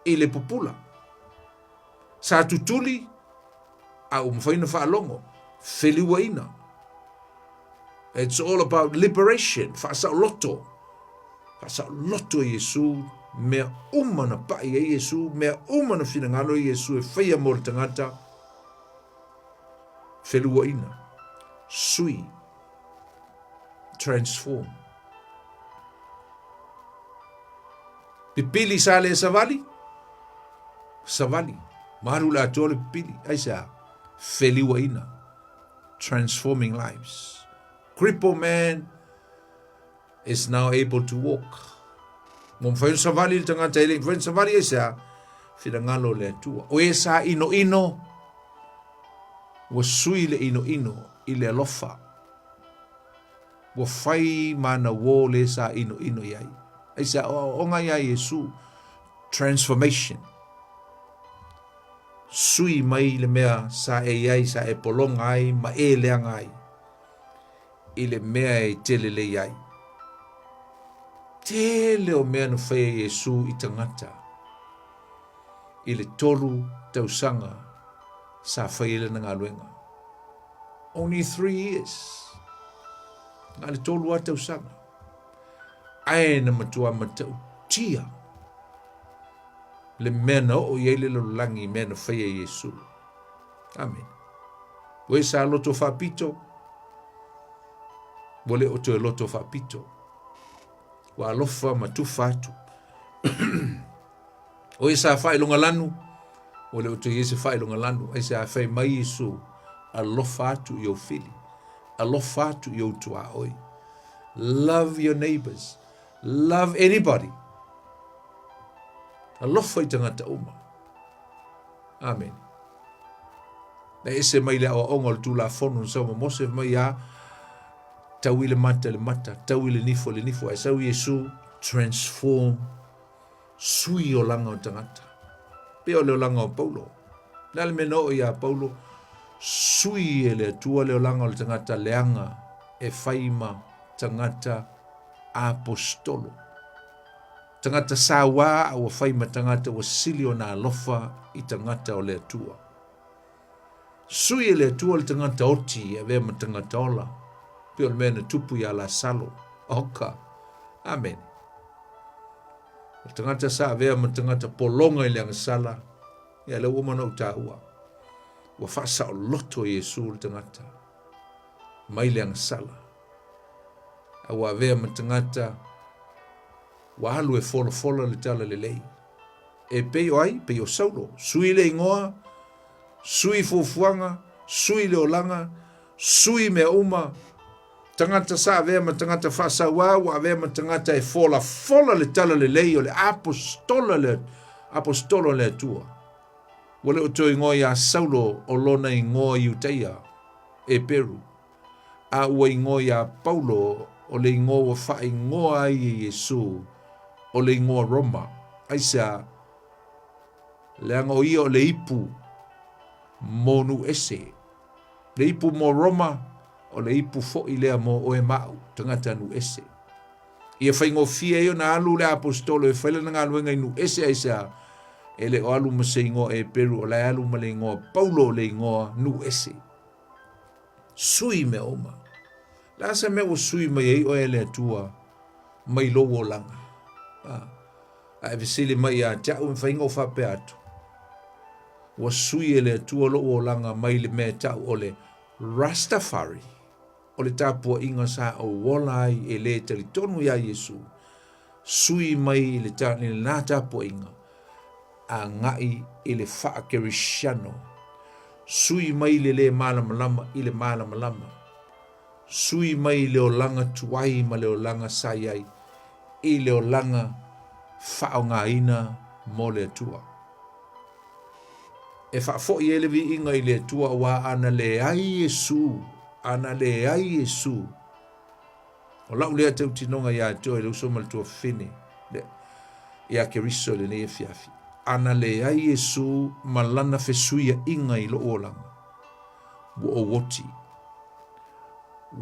i le pupula. Sa tutuli, a ua mafai ona faalogo, feliuaina. It's all about liberation, faasaoloto. Faasaoloto Iesu, mea uma na pai ai Iesu, mea uma na finagalo ai Iesu e faia mo le tagata, feluaina, sui, transform. Pipili sa le savali, savali. Malu le atoa le pipili. Aisea? Feliuaina. Transforming lives. Cripple man is now able to walk. Ua mafai ona savali le tagata e le mafai ona savali aisea? Finagalo o le Atua. O e sa inoino, ua sui le inoino i le alofa. Ua fai ma ana uō le sa inoino i ai. Aisea? O aoaoga ia a Iesu, transformation. Sui mai le mea sa e i ai, sa e pologa ai ma e leaga ai i le mea e te lelei ai. Tele o mea na faia e Iesu i tagata i le 3 tausaga sa fai ai lana galuega. Only 3 years. Na le 3 lava tausaga. Ae na matua matautia le mea na oo i ai le lalolagi i mea na faia e Iesu. Amene. O e sa loto faapito, ua le o toe loto faapito. Ua alofa ma tufa atu. O e sa faailoga lanu, ua le o toe i ai se faailoga lanu. Aisea? Fai mai Iesu, alofa atu i ou fili, alofa atu i ou tuaoi. Love your neighbors. Love anybody. Alofa i tagata uma. Amene. Na ese mai le aoaoga o le Tulafono na sau ma Mose, fai mai a, tau i le mata i le mata, tau i le nifo i le nifo, ae sau Iesu, transform, sui olaga o tagata. Pei o le olaga o Paulo. Le a le mea na oo iā Paulo, sui e le Atua le olaga o le tagata leaga e fai ma tagata aposetolo. Tagata sauā a ua fai ma tagata ua sili ona alofa i tagata o le Atua. Sui e le Atua le tagata oti e avea ma tagata ola, pei o le mea na tupu iā Lasalo. Oka. Amene. O le tagata sa avea ma tagata pologa i le agasala, ia lea ua uma ona ou taua, ua faasaoloto Iesu le tagata mai le agasala. A ua avea ma tagata ua alu e folafola le talalelei. E pei o ai? Pei o Saulo. Sui le igoa, sui fuafuaga, sui le olaga, sui mea uma, tagata sa avea ma tagata faasauā ua avea ma tagata e folafola le talalelei o le apostola le apostola o le Atua. Ua le o toe igoa iā Saulo o lona igoa Iutaia, Eperu, a ua igoa iā Paulo o le igoa ua faaigoa ai e Iesū o le igoa Roma. Aisea? Leaga o ia o le ipu mo nuu ese. Le ipu mo Roma, o le ipu foʻi lea mo oe ma aʻu, tagata nuu ese. Ia faigofie ai ona alu le aposetolo e fai lana galuega i nuu ese aisea? E le o alu ma se igoa Eperu, o la e alu ma le igoa Paulo o le igoa nuu ese. Sui mea uma. Le a se mea ua sui mai ai oe e le Atua mai lou olaga? A, a e fesili mai ia te au e mafai ona ou faapea atu, ua sui e le Atua lou olaga mai le mea e tau o le Rastafari, o le tapuaiga sa ou ola ai e lē talitonu iā Iesu, sui mai i le ta, i lena tapuaiga, agai i le faakerisiano, sui mai le lē malamalama i le malamalama, sui mai le olaga tuai ma le olaga sa i ai i le olaga faaaogaina mo le Atua. E faafoi ai le viiga i le Atua auā ana leai Iesu, ana leai Iesu. O lau lea tautinoga iā te oe le uso ma le tuafafine, le, iā Keriso i lenei afiafi. Ana leai Iesu ma lana fesuiaʻiga i loʻu olaga, ua ou oti.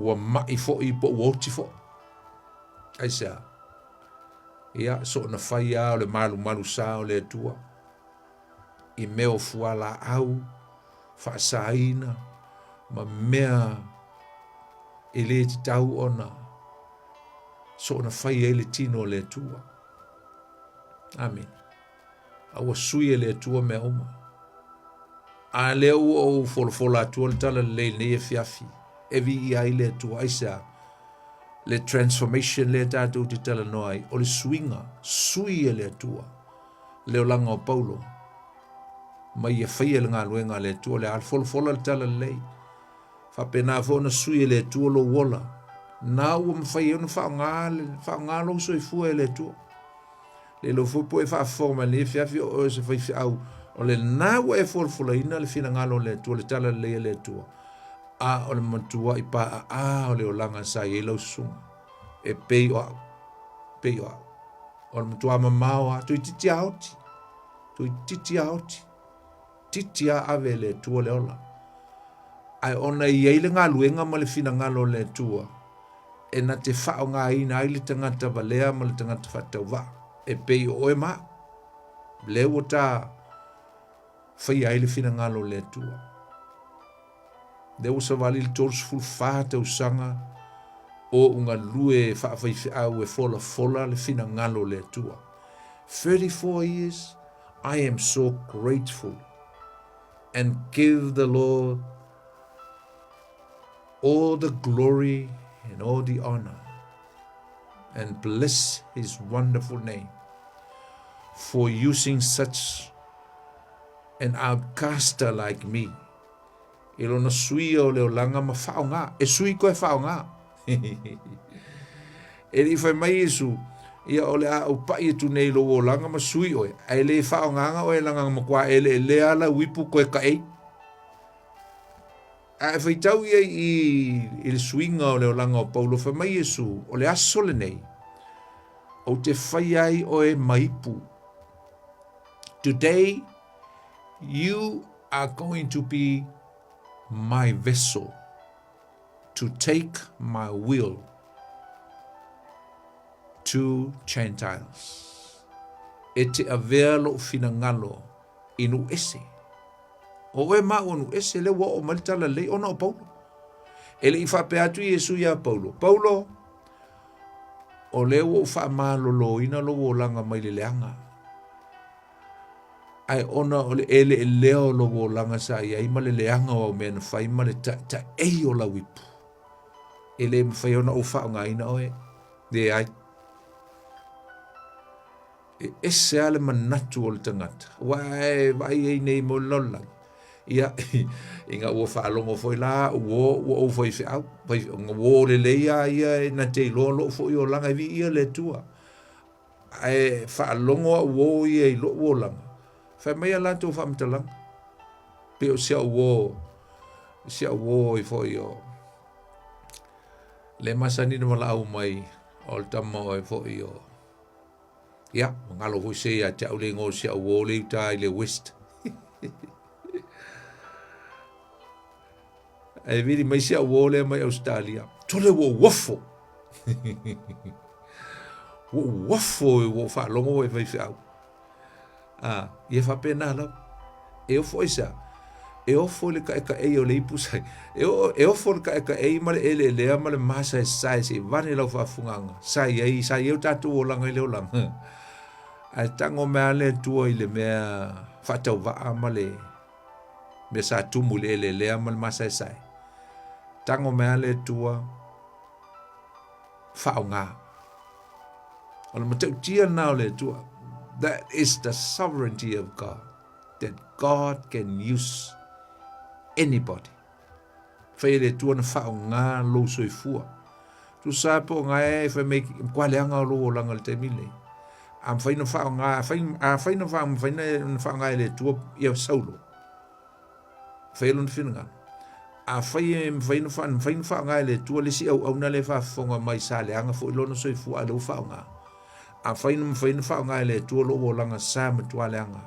Ua maʻi foʻi po ua oti foʻi. Aisea? Ia, soona fai lava o le malumalu sa o le Atua i mea o fualaau faasaina ma mea e lē tatau ona soona fai ai le tino o le Atua. Amene. A ua sui e le Atua mea uma. A lea ua ou folafola atua le tala lelei i lenei afiafi, e viia ai le Atua. Aisea? Le transformation lea tatou te talanoa ai, o le suiga, sui e le Atua le olaga o Paulo mai ia faia le galuega a le Atua, le a folafola le tala lelei. Faapena foi ona sui e le Atua lou ola, na ua mafai ai ona faaaoga faaaoga lou soifua e le Atua. Le iloa foi po e faafofoga mai lenei afiafi o oe o se faifeau, o lena ua e folafolaina le finagalo o le Atua, le tala lelei a le Atua, a o le matuaʻi paʻaʻā o le olaga sa i ai lau susuga, e pei o au, pei o au. O le matua mamao lava, toeitiiti a oti, toeitiiti a oti, titi a ave e le Atua le ola. Ae ona e i ai le galuega ma le finagalo o le Atua, e na te faaaogaina ai le tagata valea ma le tagata faatauvaa, e pei o oe ma au, lea ua ta faia ai le finagalo o le Atua. Lea ua savali le 34 tausaga o ou galue faafaifeau e folafola le finagalo o le Atua. 34 years, I am so grateful and give the Lord all the glory and all the honor and bless his wonderful name for using such an outcaster like me i lona suia o le olaga ma faaaoga. E sui koe faaaoga. E le i fai mai Iesu, ia o le a ou pai atu nei i lou olaga ma sui oe, ae le faaaogaga oe leaga na matua eleelea lau ipu koe kaei. A e faitau ia i, i le suiga o le olaga o Paulo, fai mai Iesu, o le aso lenei, ou te faia ai oe ma ipu. Today, you are going to be my vessel to take my will to Gentiles. E te avea lou finagalo i nuu ese. O oe ma au o nuu ese, lea ua oo mai le tala lelei ona o Paulo. E le i faapea atu Iesu iā Paulo, Paulo, o lea ua ou faamaloloina lou olaga mai le leaga. Ae ona o le eleelea o lou olaga sa i ai ma le leaga o au mea na fai ma le taʻetaʻei o lau ipu, e le mafai ona ou faaaogaina oe. Leai. E ese lava le manatu o le tagata, aua e vaai ai nei mo le lalolagi, ia, ina ua faalogo foi la au uo ua ou faifeau, uo lelei lava ia e na te iloa lou foi olaga e viia le Atua. Ae faalogo au uo ia i lou olaga, fai mai a latou faamatalaga, pei o si au uo, si au uo i foi o le masani na valaau mai o le tama oe foi o Ia, ua galo foi se ia te au le igoa o si au uo le i uta i le West. Ae vili mai si au uo lea mai Australia. Tole ua ou ofo. Ua ou ofo ua ou faalogo ua e faifeau. A, ia faapena lava. E ofo aisea? E ofo i le kaʻekaʻei o le ipu sai. E, o, e ofo i le kaʻekaʻei ma le eleelea ma le masaesae seʻi vane lau faafofogaaga. Sa i ai, sa i ai o tatou olaga i le olaga. Ae tago mai lava le Atua i le mea faatauvaa ma le mea sa tumu i le eleelea ma le masaesae. Tago mai lava le Atua faaaoga. O le matautia lena o le Atua. That is the sovereignty of God. That God can use anybody. Fai e le Atua na faaaoga lou soifua. Tusa po o ngae e fai mai kua leaga o lou olaga i le taimi lenei. A mafai na faaaoga, a fai, a fai na mafai na faaaoga e le Atua ia Saulo. Fai lona finagalo. Afai e mafai na mafai na faaaoga e le Atua le isi auauna lea e faafofoga mai sa leaga foi lona soifua a o lea ua faaaoga. Afai na mafai na faaaoga e le Atua lou olaga sa matua leaga,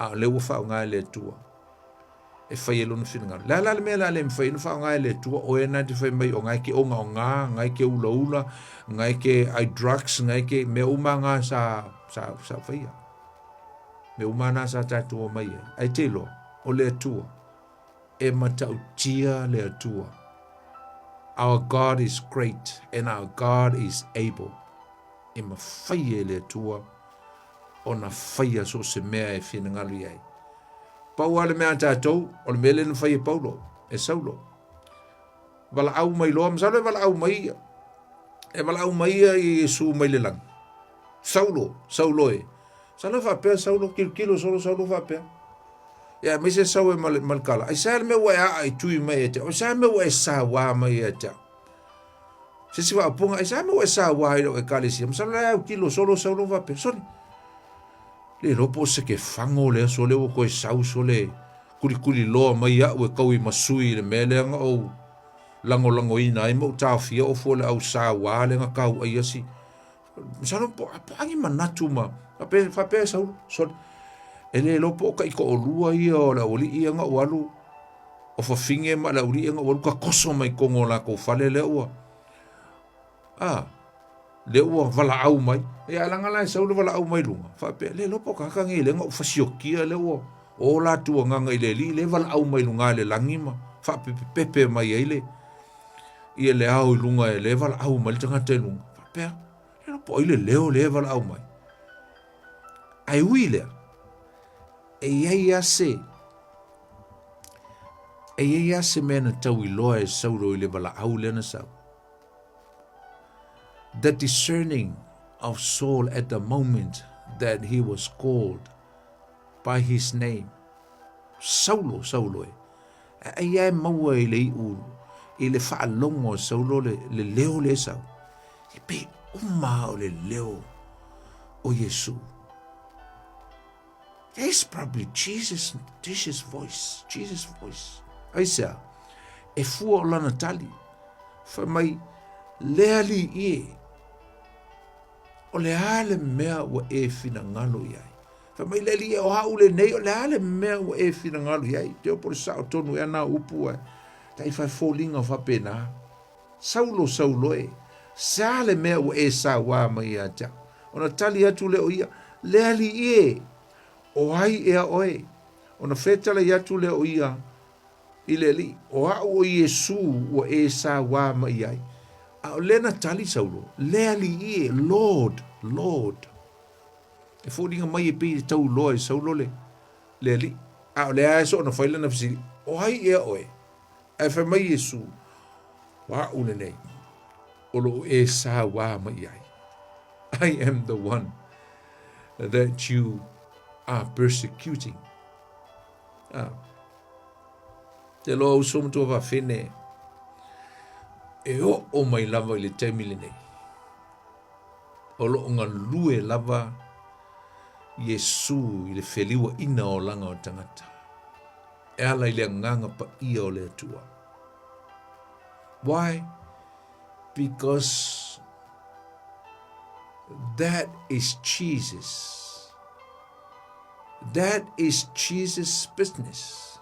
a o lea ua faaaoga e le Atua e fai ai lona finagalo. Le a la le mea o le a le mafai ai ona faaaoga e le Atua oe na te fai mai o na e ke ogaoga, na e ke ulaula, na e ke ai drugs, na e ke mea uma na sa sa sa faia. Mea uma na sa tatou omai ai. Ae te iloa, o le Atua, e matautia le Atua. Our God is great and our God is able. E mafai e le Atua ona faia so o se mea e finagalo i ai. Pau lava le mea a tatou, o le mea lea na fai e Paulo, e Saulo. Valaau mai loa, masalo e valaau mai ia. E valaau mai ia i Iesu mai le lagi. Saulo, Saulo e. Masalo e faapea Saulo, tilotilo solo Saulo faapea. Ia aemaise sau e ma le, ma le tala. Aisea le mea ua e aa i tui mai ia te au? Aisea le mea ua e sauā mai ia te au? Se isi faaupuga, aisea le mea ua e sauā i lau ekalesia? Masalo la e autilo solo Saulo faapea, sole, le iloa po o se kefago lea sole ua toe sau sole kulikuliloa mai au e tau i masui i le mea lea na ou lagolagoina ai ma ou taofia ofu o le au sauā lea na tau ai asi. Masalo po po a ni manatu ma faapea faapea Saulo, sole, e le iloa po o taitoalua ia o le aualii ia na ou alu o fafine ma le aualii ia na ou alu tatoso mai totonu o latou fale lea ua a lea ua valaau mai. Ia ae leaga la e sau le valaau mai luga, faapea, le iloa po o tagata nei lea na ou fasiokia lea ua o latou agaga i le Alii lea e valaau mai luga i le lagi ma faapepepepe mai ai le ia le ao i luga e lea e valaau mai le tagata i luga. Faapea, le iloa po o ai le leo lea e valaau mai. Ae ui lea, e i ai lava se e i ai lava se mea na tauiloa e Saulo i le valaau lea na sau. The discerning of Saul at the moment that he was called by his name. Saulo, Saulo e. Ai e maua i le iu, i le faalogo a Saulo le, le leo lea e sau. E pei uma o le leo o Iesu. That's probably Jesus, Jesus voice, Jesus voice. Aisea, e fua o lana tali. Fai mai, le Alii e, o le a le mea ua e finagalo i ai. Fai mai le Alii e, o au lenei, o le a le mea ua e finagalo i ai. Te o po le sao tonu e ana upu e, tai fai foliga faapena. Saulo, Saulo e, se a le mea ua e sauā mai ia te au? Ona tali atu lea o ia, Le Alii e, o ai ea oe? Ona fetalai atu lea o ia i le Alii, O au o Iesū ua e sauā mai ai. A o lea na tali Saulo, Le Alii e, Lord, Lord. E foliga mai e pei e tau loa e Saulo le, le Alii. A o lea e soona fai lana fesili, O ai ea oe? Ae fai mai Iesu, O a'u lenei, o loo e sauā mai ai. I am the one that you are persecuting. Ah. Te loa uso matua fafine, e oo mai lava i le taimi lenei. O loo galue lava Iesu i le feliuaina o olaga o tagata. E ala i le agaga paia o le Atua. Why? Because that is Jesus. That is Jesus' business.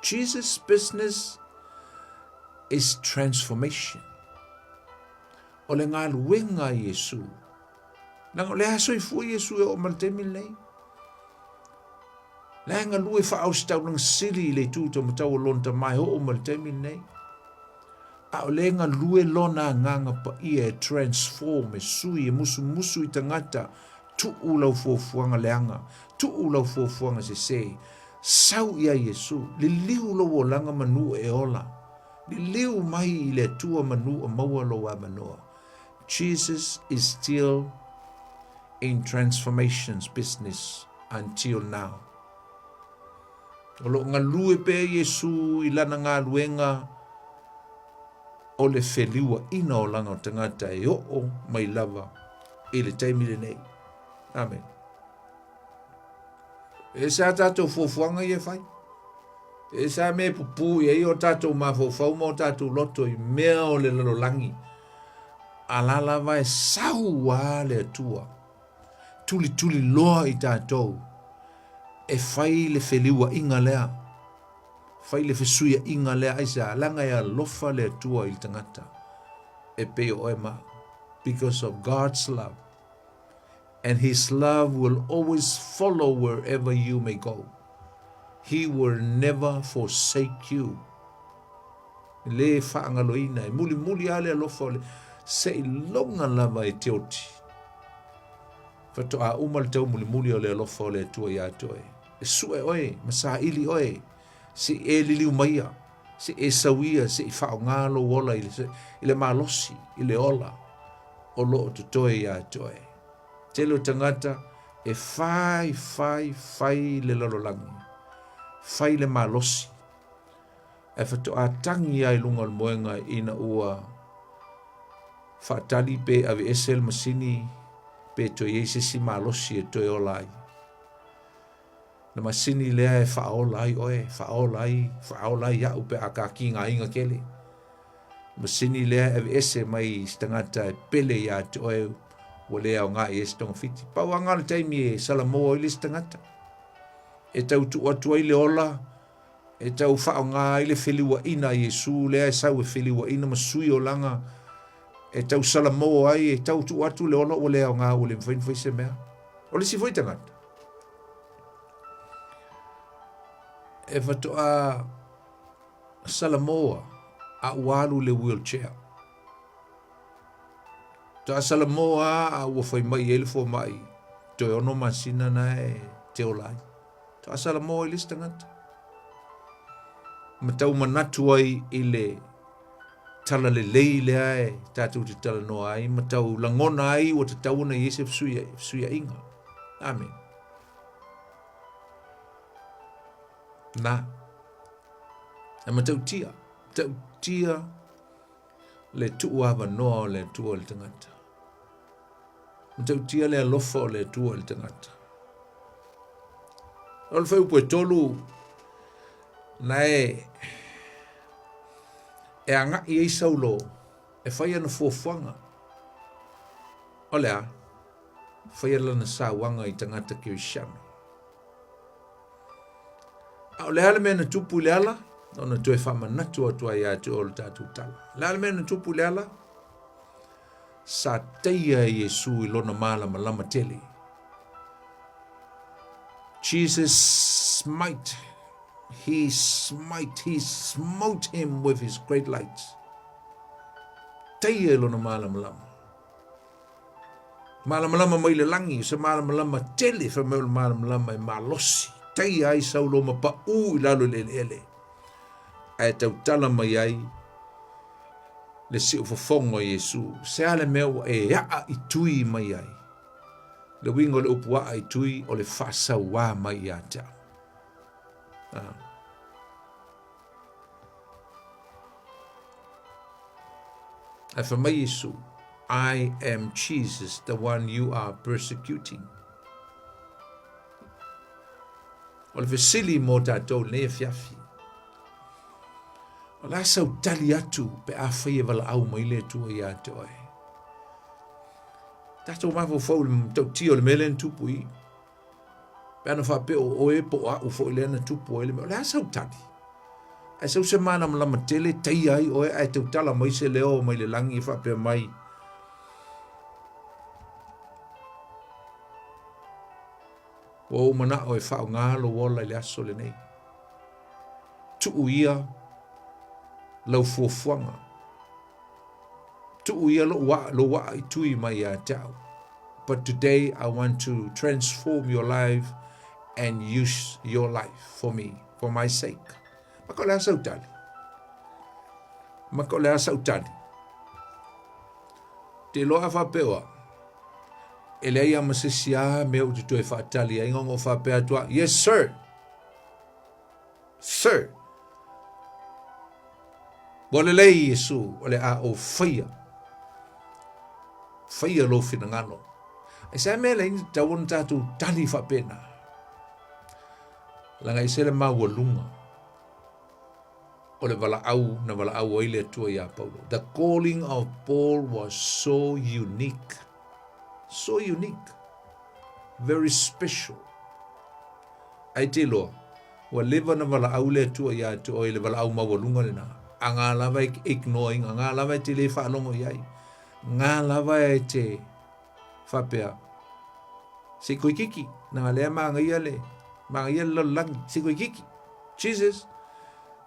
Jesus' business is transformation. O le galuega a Iesu. Leaga o le a soifua Iesu e oo mai le taimi lenei. La e galue faaositaulaga sili i le itu taumatau o lona tama e oo mai le taimi lenei. A o le galue lona agaga paia e transform, e sui, e musumusu i tagata, tuu lau fuafuaga leaga, tuu lau fuafuaga sese, sau ia Iesu, liliu lou olaga manu e ola, liliu mai i le Atua manu o maua lou avanoa. Jesus is still in transformations business until now. O loo galue pea Iesu i lana galuega o le feliuaina o lana o tagata e oo mai lava i le taimi lenei. Amen. E ese a tātou fuafuaga ia e fai. E ese a mea e pupū i ai o tātou mafaufau ma o tātou loto i mea o le lalolagi. A la lava e sau a le Atua. Tulituli loa i tātou e fai le feliuaʻiga lea, fai le fesuiaʻiga lea, aisea, leaga e alofa le Atua i le tagata e pei o oe ma au. Because of God's love. And his love will always follow wherever you may go. He will never forsake you. E lē faagaloina, e mulimuli lava le alofa o le seiloga lava e te oti. Faatoa uma le taumulimuli o le alofa o le Atua iā te oe. E sue oe ma saili oe, se i e liliu maia. Se e sauia se i faaaoga lou ola i le, i le malosi, i le ola o lo o totoe ia te oe. Tele o tagata e fai, fai, fai le lalolagi, fai le malosi, ae faatoa tagi lava i luga o le moega ina ua faatali pe aveese le masini pe toe i ai se isi malosi e toe ola ai. Le masini lea e faaola ai oe, faaola ai, faaola ai au pe a ka kigaina tele. Masini lea e aveese mai se tagata e pele ia te oe ua le aoga i ai se togafiti. Pau lava lena o le taimi e salamo ai le isi tagata. E tau tuu atu ai le ola, e tau faaaoga ai le feliuaina a Iesu lea e sau e feliuaina ma sui olaga, e tau salamo ai, e tau tuu atu le ola ua le aoga ua le mafai ona fai se mea. O le isi foi tagata, e faatoa salamo a ua alu i le wheelchair. Faatoa salamo a ua fai mai i ai le fomai, toe 6 masina na e te ola ai. Faatoa salamo ai le isi tagata. Ma tau manatu ai i le talalelei lea e tatou te talanoa ai ma tau lagona ai ua tatau ona i ai se fesuiaiga. Amen. Na. E matautia, matautia le tuu avanoa o le Atua i le tagata. Matautia le alofa o le Atua i le tagata. O le fuaiupu e 3, na e e agai ai Saulo e fai ana fuafuaga. O le a? Faia lana sauaga i tagata Kerisiano. A o le a le mea na tupu i le ala? Ona toe faamanatu atu ai ia te oe o le tatou tala. O le a le mea na tupu i le ala? Sa taia e Iesu i lona malamalama tele. Jesus smite, he smite, he smote him with his great light. Taia i lona malamalama. Malamalama mai le lagi, o se malamalama tele, fai mai o le malamalama e malosi. Taia ai Saulo ma paʻū i lalo i le eleele. Ae tautala mai ai le siufofoga o Iesu. Se a le mea ua e aa i tui mai ai? Le uiga o le upu aa i tui, o le faasauā mai ia te au. Ah. Ae fai mai Iesu, I am Jesus, the one you are persecuting. O le fesili mo tatou lenei afiafi. O le a sau tali atu pe afai e valaau mai le Atua ia te oe. Tatou mafaufau i le matautia o le mea lea na tupu i i. Pe ana faapea o oe po o au foi lea na tupu ai le mea, o le a sau tali? Ae sau se malamalama tele taia ai oe ae tautala mai se leo mai le lagi e faapea mai, Ua ou manao e faaaoga lou ola i le aso lenei. Tuu ia lau fuafuaga. Tuu ia lou aa, lou aa i tui mai ia te au. But today I want to transform your life and use your life for me, for my sake. Maka o le a sau tali? Maka o le a sau tali? Te iloa a faapea oa, e leai a ma se isi a mea ou te toe faatali ai, ona ou faapea atu a, yes sir, sir, ua lelei Iesu, o le a ou faia, faia lou finagalo. Ai se mea leai ni tatau ona tatou tali faapena. Leaga e ese le maualuga o le valaau na valaau ai le Atua iā Paulo. The calling of Paul was so unique. So unique. Very special. Ai te iloa, ua leva na valaau le Atua iā te oe i le valaau maualuga lena. A ngā lava e ignore inga, ngā lava e te le faalogo i ai. Ngā lava e te faapea, se i koe kiki, na lea māngaia le, māngaia le lalolagi, se i koe kiki. Jesus,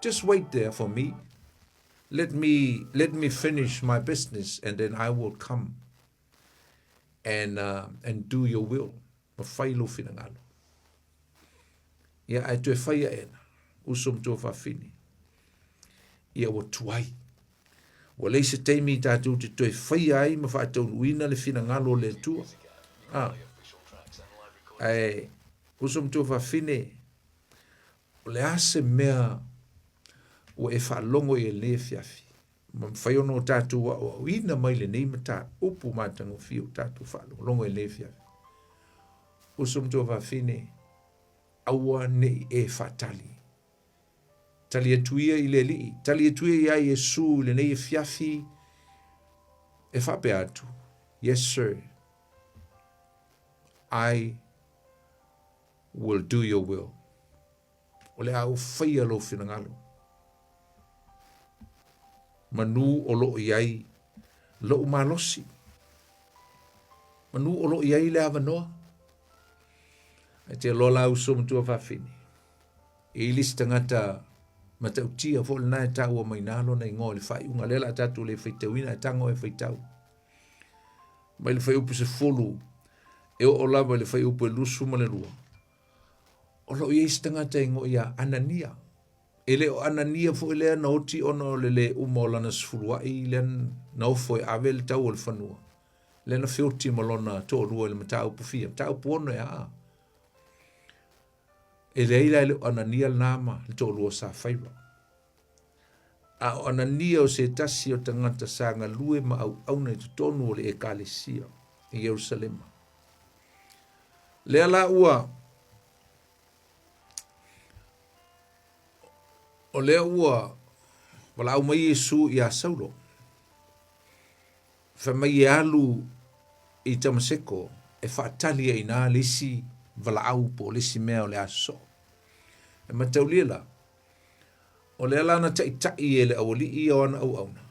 just wait there for me. Let me, let me finish my business and then I will come and, and do your will. Ma fai lou finagalo. Ia, ae toe fai aʻe na, uso ma tuafafine. Ia ua tuai. Ua leai se taimi tatou te toe faia ai ma faataunuuina le finagalo o le Atua. A. Ae, uso ma tuafafine, o le a se mea ua e faalogo i ai i lenei afiafi? Ma mafai ona o tatou aoaoina mai lenei mataupu matagofie ua tatou faalogologo i lenei afiafi. Uso ma tuafafine, aua ne i e faatali. Tali atu ia i le Alii, tali atu ia iā Iesu i lenei afiafi e faapea atu, Yes sir, I will do your will. O le a ou faia lou finagalo. Manu o lo o i ai lou malosi. Manu o lo o i ai le avanoa. Ae te loa la uso ma tuafafine. E i le isi tagata matautia foi lena e taua mai na lona igoa i le faaiuga. Lea la tatou le faitauina, ae tago e faitau. Mai le fuaiupu 10 e oo lava i le fuaiupu e 22. O lo o i ai se tagata e igoa ia Anania. E le o Anania foi lea na oti ona o le lē uma o lana sefuluai lea na ofo e ave le tau o le fanua. Lea na feoti ma lona toalua i le mataupu fia, mataupu ono ea a. E leai la e le o Anania lena ma le toalua o Safaira. A o Anania o se tasi o tagata sa galue ma auauna i totonu o le Ekalesia i Ierusalema. Lea la ua o lea ua valaau mai Iesu iā Saulo, fai mai e alu i Tamaseko e faatali ai i ina le isi valaau po o le isi mea o le a sosoo. E mataulia la, o lea la na taitai e le aualii ia o ana auauna,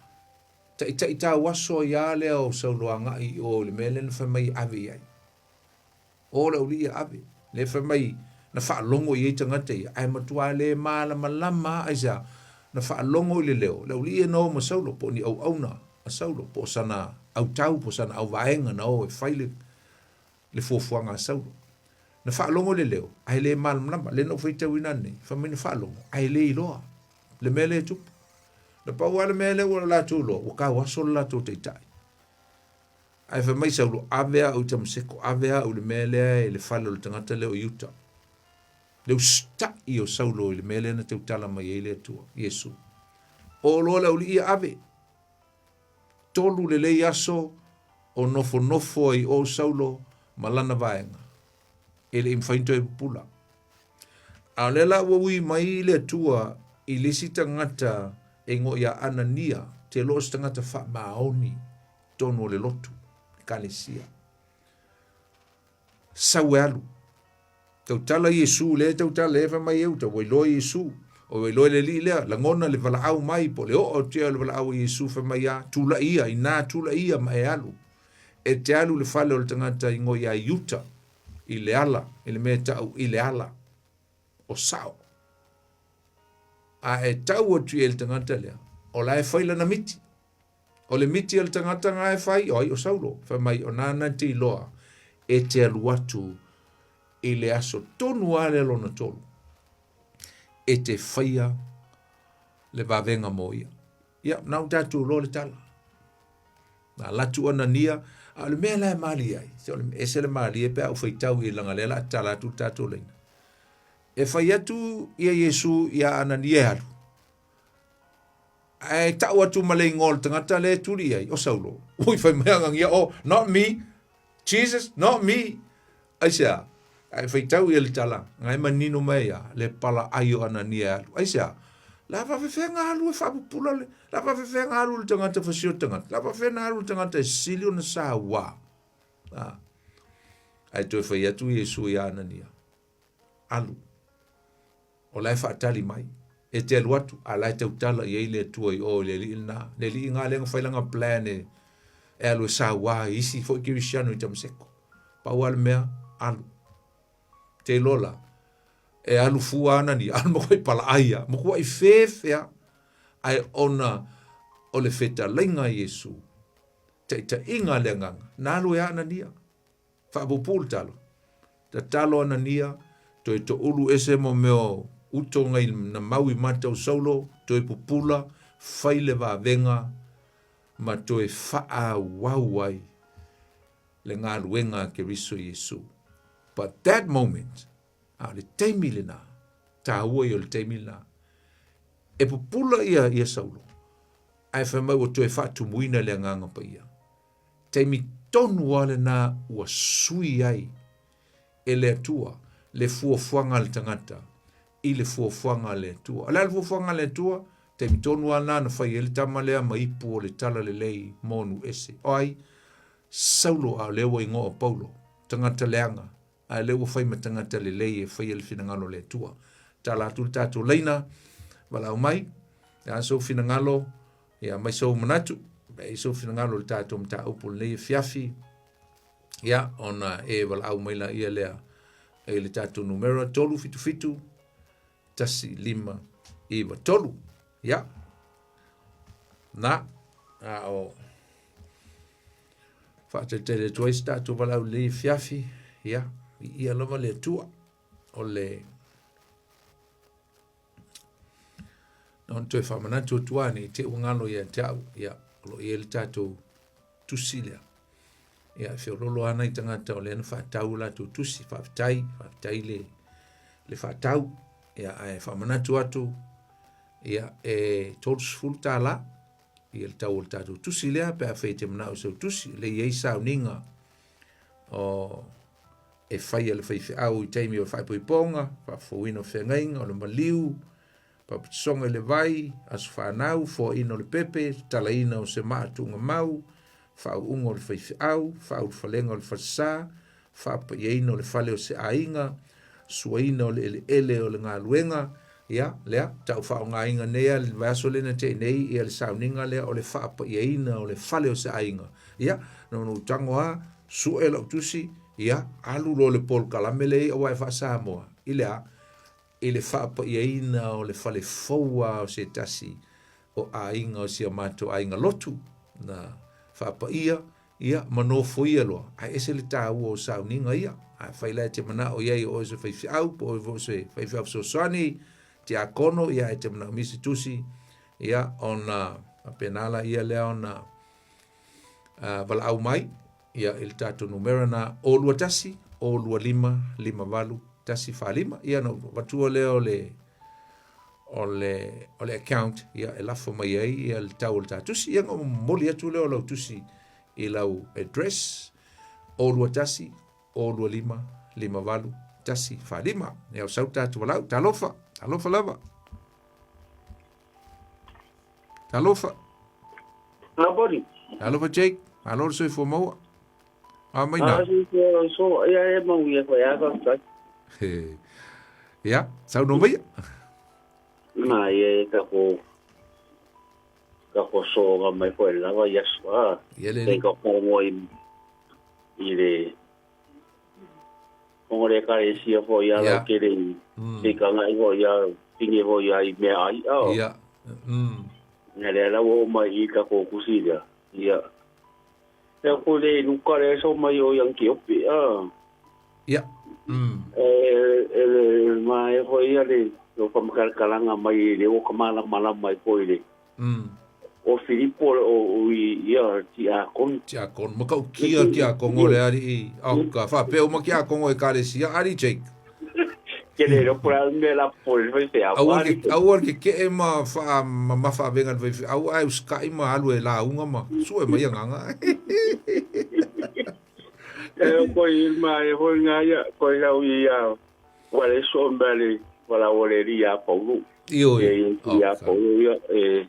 taitai tauaso ai lava lea o Saulo agai i o i le mea lea na fai mai e ave i ai. O le aualii ia ave. Lea fai mai na faalogo i ai tagata ia, ae matua le malamalama lava aisea, na faalogo i le leo, le aualii ia na o ma Saulo, po o ni auauna a Saulo, po o sana autau, po o sana auvaega na o e fai le, le fuafuaga a Saulo. Na faalogo i le leo, ae le malamalama. Lea na ou faitauina nei, fai mai na faalogo, ae le iloa le mea lea e tupu. Na pau lava le mea lea ua latou iloa, ua tauaso le latou taitai. Ae fai mai Saulo, Ave au i Tamaseko, ave au i le mea lea i le fale o le tagata lea o Iuta. Le usitai o Saulo i le mea lea na tautala mai ai le Atua, Iesu. O loa le aualii ia ave. Tolu lelei aso o nofonofo ai o Saulo ma lana vaega, e le i mafai ona toe pupula. A o lea la ua ui mai le Atua i le isi tagata e igoa ia Anania, te iloa o se tagata faamaoni totonu o le lotu, ekalesia. Sau e alu. Tautala Iesu, lea e tautala, lea e fai mai e uta, ua iloa Iesu. O ua iloa le alii lea, lagona le valaau mai, po o le oo atu ia o le valaau a Iesu, fai mai a, tulai ia, inā tulai ia ma e alu. E te alu i le fale o le tagata igoa ia Iuta, i le ala, i le mea e tau i le ala o sao. A e tau atu i ai i le tagata lea, o la e fai lana miti. O le miti a le tagata nga e fai, o ai o Saulo, fai mai o nana te iloa e te alu atu i le aso tonu lava lea lona tolu e te faia le vavega mo ia. Ia, na ua tatou iloa le tala. Na alu atu Anania, a o le mea la e malie ai, se o le ese le malie pe a ou faitau i leaga lea o le a tatala atu le tatou laina. E fai atu ia Iesu iā Anania e alu, Ae tau atu ma le igoa o le tagata lea e tuli i ai, o Saulo. Ui, fai mai Anania, oh, not me. Jesus, not me. Aisea? Ae faitau ia le tala, na e manino mai ia, le pala ai o Anania e alu. Aisea? La faafefea alu e faapupula le, la faafefea alu le tagata fasio tagata, la faafefea alu le tagata e sili ona saua. Ah. Ae toe fai atu Iesu ia Anania, alu. O la e faatali mai. E te alu atu, a la e tautala i ai le Atua i o i le alii lena. Le alii lena lea na fai lana plan e, e alu e saua i isi foi kerisiano i Tamaseko. Pau lava le mea, alu. Te iloa la, e alu fua ana ni, alu makuai palaai a, makuai fefe a. Ae ona o le fetalaiga a Iesu, taitaiga a le Agaga, na alu ai a Anania. Faapuupuu le tala. Tatalo Anania, toe toulu ese mo mea o uto ngai na mau i mata o Saulo, toe pupula, Fai le vavega ma toe faaauau ai le galuega a Keriso Iesu. But that moment, a o le taimi lena, taua ia o le taimi lena, e pupula ia, ia Saulo, ae fai mai ua toe faatumuina le Agaga Paia. Taimi tonu lava lena ua sui ai e le Atua le fuafuaga a le tagata i le fuafuaga a le Atua. O le a le fuafuaga a le Atua? Taimi tonu lava lena na fai ai le tama lea ma ipu o le talalelei mo nuu ese. O ai? Saulo a o lea ua igoa o Paulo, tagata leaga, a lea ua fai ma tagata lelei e faia le finagalo o le Atua. Tala atu le tatou laina, valaau mai, le a sou finagalo, ia mai sou manatu, pe i sou finagalo i le tatou mataupu lenei afiafi, ia ona e valaau mai laia lea i le tatou numera 377 1593. Ia, na, a o faatalitali atu ai se tatou valaau lenei afiafi, ia, viia lava le Atua o le Na ona toe faamanatu atu lava ne i te i ua galo ia te au, ia, o lo o i ai le tatou tusi lea. Ia, e feoloolo lava nai tagata o lea na faatau o latou tusi, faafetai, faafetai le, le faatau. Ia, ae faamanatu atu, ia, e $30 ia le tau o le tatou tusi lea, pe afai e te manao i sau tusi, o lea e i ai sauniga o e fai a le faifeau i taimi o le faaipoipoga, faafouina o feagaiga, o le maliu, papatisoga i le vai, aso fanau, foaina o le pepe, tatalaina o se maa tuugamau, faauuga o le faifeau, faaulufalega o le falesa, faapaiaina o le fale o se aiga, suaina o le eleele o le galuega, ia, lea, tau faaaogaina nei lava i le vaiaso lea na tea nei ia le sauniga lea o le faapaiaina o le fale o se aiga. Ia, na ona ou tago lava, sue lau tusi, ia, alu loa le polokalame lea aua e faa-Samoa, i le a? I le faapaiaina o le fale fou lava o se tasi o aiga o si a matou aiga lotu, na faapaia, ia, ma nofoia loa, ae ese le taua o sauniga ia. Afai la e te manao i ai o oe o se faifeau, po o oe foi o se faifeau fesoasoani, tiakono, ia, e te manaomia se tusi, ia, ona faapena laia lea ona valaau mai, ia, i le tatou numera na 021 025 58 145. Ia, ona ou avatua lea o le o le o le account ia e lafo mai ai ia le tau o le ta tusi ia ona momoli atu lea o lau tusi i lau address 021 025 58 145. Ia o sau tatou valaau. Talofa, talofa lava. Talofa. Labori. Talofa Jake. Malo le soifua maua. A mai na. Ah, so, ia e mau ia koe a faafetai. Ia, saunoa mai. Na ia e ka ko ka ko soga mai koe lava ia sua. Ia le. Te ka kongo i i le kongo le ekalesia foi ia lau kele i te kanga i foi ia tinge foi ia i mea ai ao. Ia. Ia le lau o mai i ka ko kusi lea. Ia. Ia ko le luka le so mai o yang ki opi a. Ia. E e le ma e foi ia le o ka makalanga mai le o ka mala mala mai foi le. O Filipo o i ia tiakono. Tiakono. Matautia tiakono le alii. Auka. Faapea uma tiakono ekalesia alii Jake. Ke le ro pura me la po le fai fe Aua ke aua ke ke'e ma faa mamafa avega i le faifeau ae usika'i ma alu e lauga ma sue mai agaga. E ko i ma e hoi ngā ia, ko i lau i a wale so mea le wala o le ri a Paulu. Ioe. E i a Paulu ia e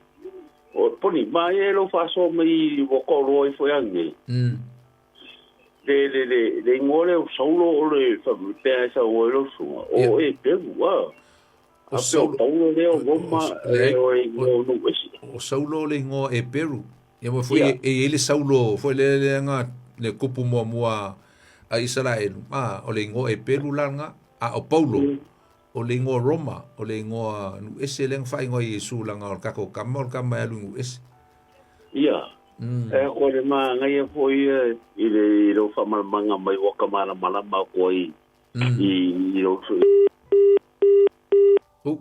o poni ma e lo faso mai o ko roi fo ange. Le le le le ingoa le o Saulo o le fa pe ai sa o lo sunga. O e pe ua. O A pe o Saulo Paulo le o Roma leai e o e o no esi. O Saulo le igoa e Peru. Ia ma foi Ia. e i ai le Saulo foi le le nga le kupu muamua a Isaraelu. A o le igoa e Peru la nga a o Paulo o le igoa Roma o le igoa nuu ese lea na faaigoa e Iesu leaga o le tatou tama o le tama e alu i nuu ese. Ia. E ko le māngaia foi ia i le i lou faamalamaga mai ua ka malamalama aku ai i i lou Oh.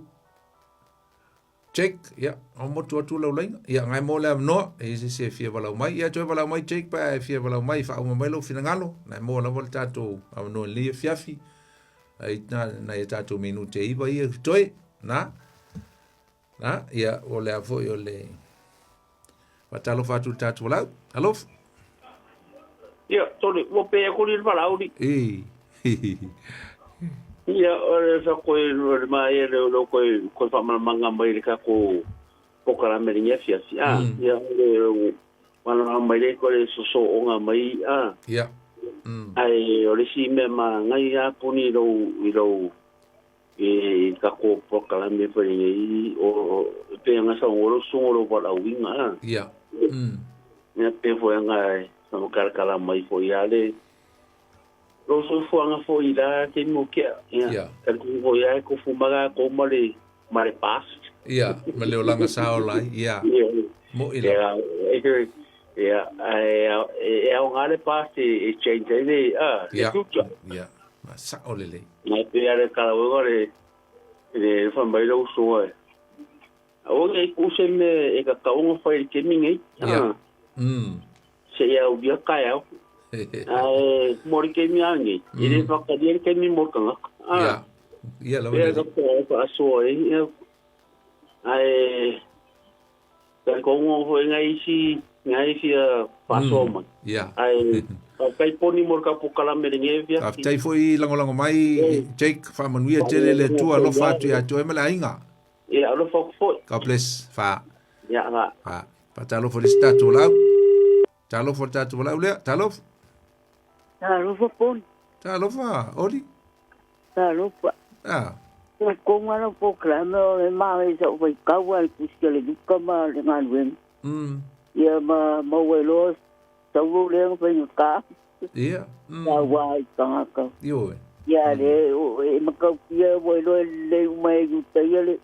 Jake, ia, o motu atu lau laina. Ia, ngai mo le avanoa, e i se isi e fia valaau mai. Ia, toe valaau mai Jake pe a e fia valaau mai, faauma mai lou finagalo. Nai moa lava le tatou avanoa i lenei afiafi. Ai, na, nai a tatou minute e iva ia toe. Na, na, ia, o le a foi o le faatalofa atu i le tatou valaau. Alofa. Ia, tole, ua pe aku ni le valaau ni. E. Ia, o le fa koe, o le maia le o le koe, koe whamalamanga mai le kako pokalame le ngia fiafi. Ah, ia, o le wanawa mai le koe le soso onga mai, ah. Ia. Ai, o le si mea ma ngai a puni i lou, i lou, i kako pokalame foi nei, o, pe anga sa ngolo sungo lo walauinga, ah. Ia. Ia, pe foi anga e, sa makalakala mai foi a le, Lo soifuaga foi i la taimi o kea. Ia. Ia. Talitonu foi lava e tofu mai latou ma le ma le past. Ia, ma le olaga sa ola ai. Ia. Ia. Mo'i lava. Ia, ia, ae e aoga le past e change ai le, a, le future. Ia, ma sa'o lelei. Ae pei lava le talauega le le fai mai le uso e, aua ne i tuu se mea e tatau ona fai i le taimi nei. Ia. Seia aulia taeao. Ae mo le taimi lava lenei, e le faatalia le taimi mo le tagata. Ia. Ia lava lelei. Ia faasoa ai. Ia. Ae talitonu foi nai isi nai fia faasoa mai. Ia. Ae faafetai poni mo le tatou kalame i lenei afiafi. Faafetai foi lagolago mai Jake, faamanuia tele le Atua, alofa atu ia te oe ma le aiga. Ia, alofa atu foi. God bless. Fa. Ia, fa. Fa. Faatalofa i le isi tatou valaau. Talofa i le tatou valaau lea. Talofa. Talofa Poni. Talofa, Oli. Talofa. Ah. O konga lau polokalame o le mahe sa ou faitau a le tusi a le Luka ma le galuega. Ia ma maua ai loa saulo lea na faigata. Ia. Sa ua i tagata. Ioe. Ia le e matautia ua iloa e lelei uma e Iutaia le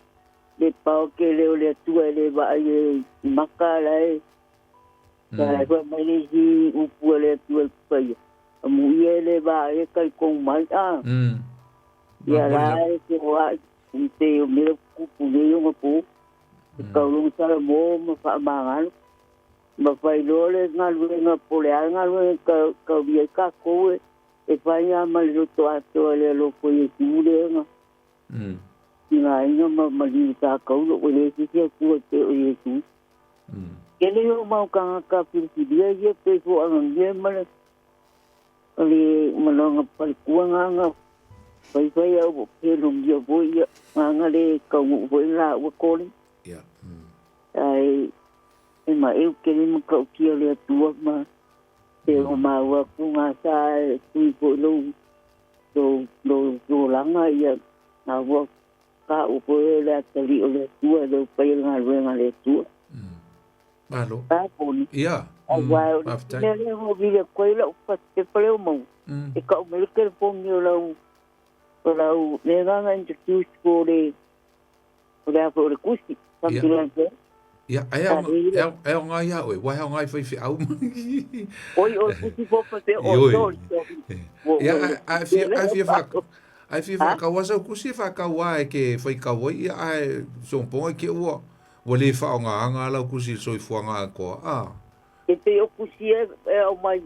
le pao tele o le Atua e le vaai e i maka la e sa e fai mai le isi upu a le Atua i paia. Amuia e le vaai e talitonu mai a. Ia la e te oai i te o mea kupu nei ona po. E kaulonga sala mo ma whaamangalo. Ma whailoa le galuega po o le a le galuega e kaulia ai tatou e e fai lava ma le loto atoa i le alofa o Iesu lea na tigaina ma maliu sa kaulo ua le sisi Atua te o Iesu. Kele o mau tagata filifilia ia pe foagagia ma le le manaoga palekua gagaga faifai au o pelogia foi ia gaga le taunuu foi la ua koli. Ae e maʻeu tele matautia o le Atua ma pe o maua atu gā sa e tui foi lou lou lou olaga ia gā ua taua foi e le atalii o le Atua e le upaia le galuega a le Atua. Malo. A poni. Ia. Aua o le Faafetai. mea lea ua vili atu ai lau pepa lea o maua, e tau mai le telefoni o lau o lau mea lena na introduce po o le o le a foi o le kusi, something like that. Ia, ai ao, ai ao ngai ia oe, wai ao ngai whai whiau. Oi, o kusi po pa te o, sorry, sorry. Ia, ai fia, ai fia wha, ai fia whakaua sau kusi e whakaua e ke whai kaua ia, ai soponga ke ua, ua le whaonga anga lau kusi soifuaga a koa, a. E pei o kusi e, e au mai,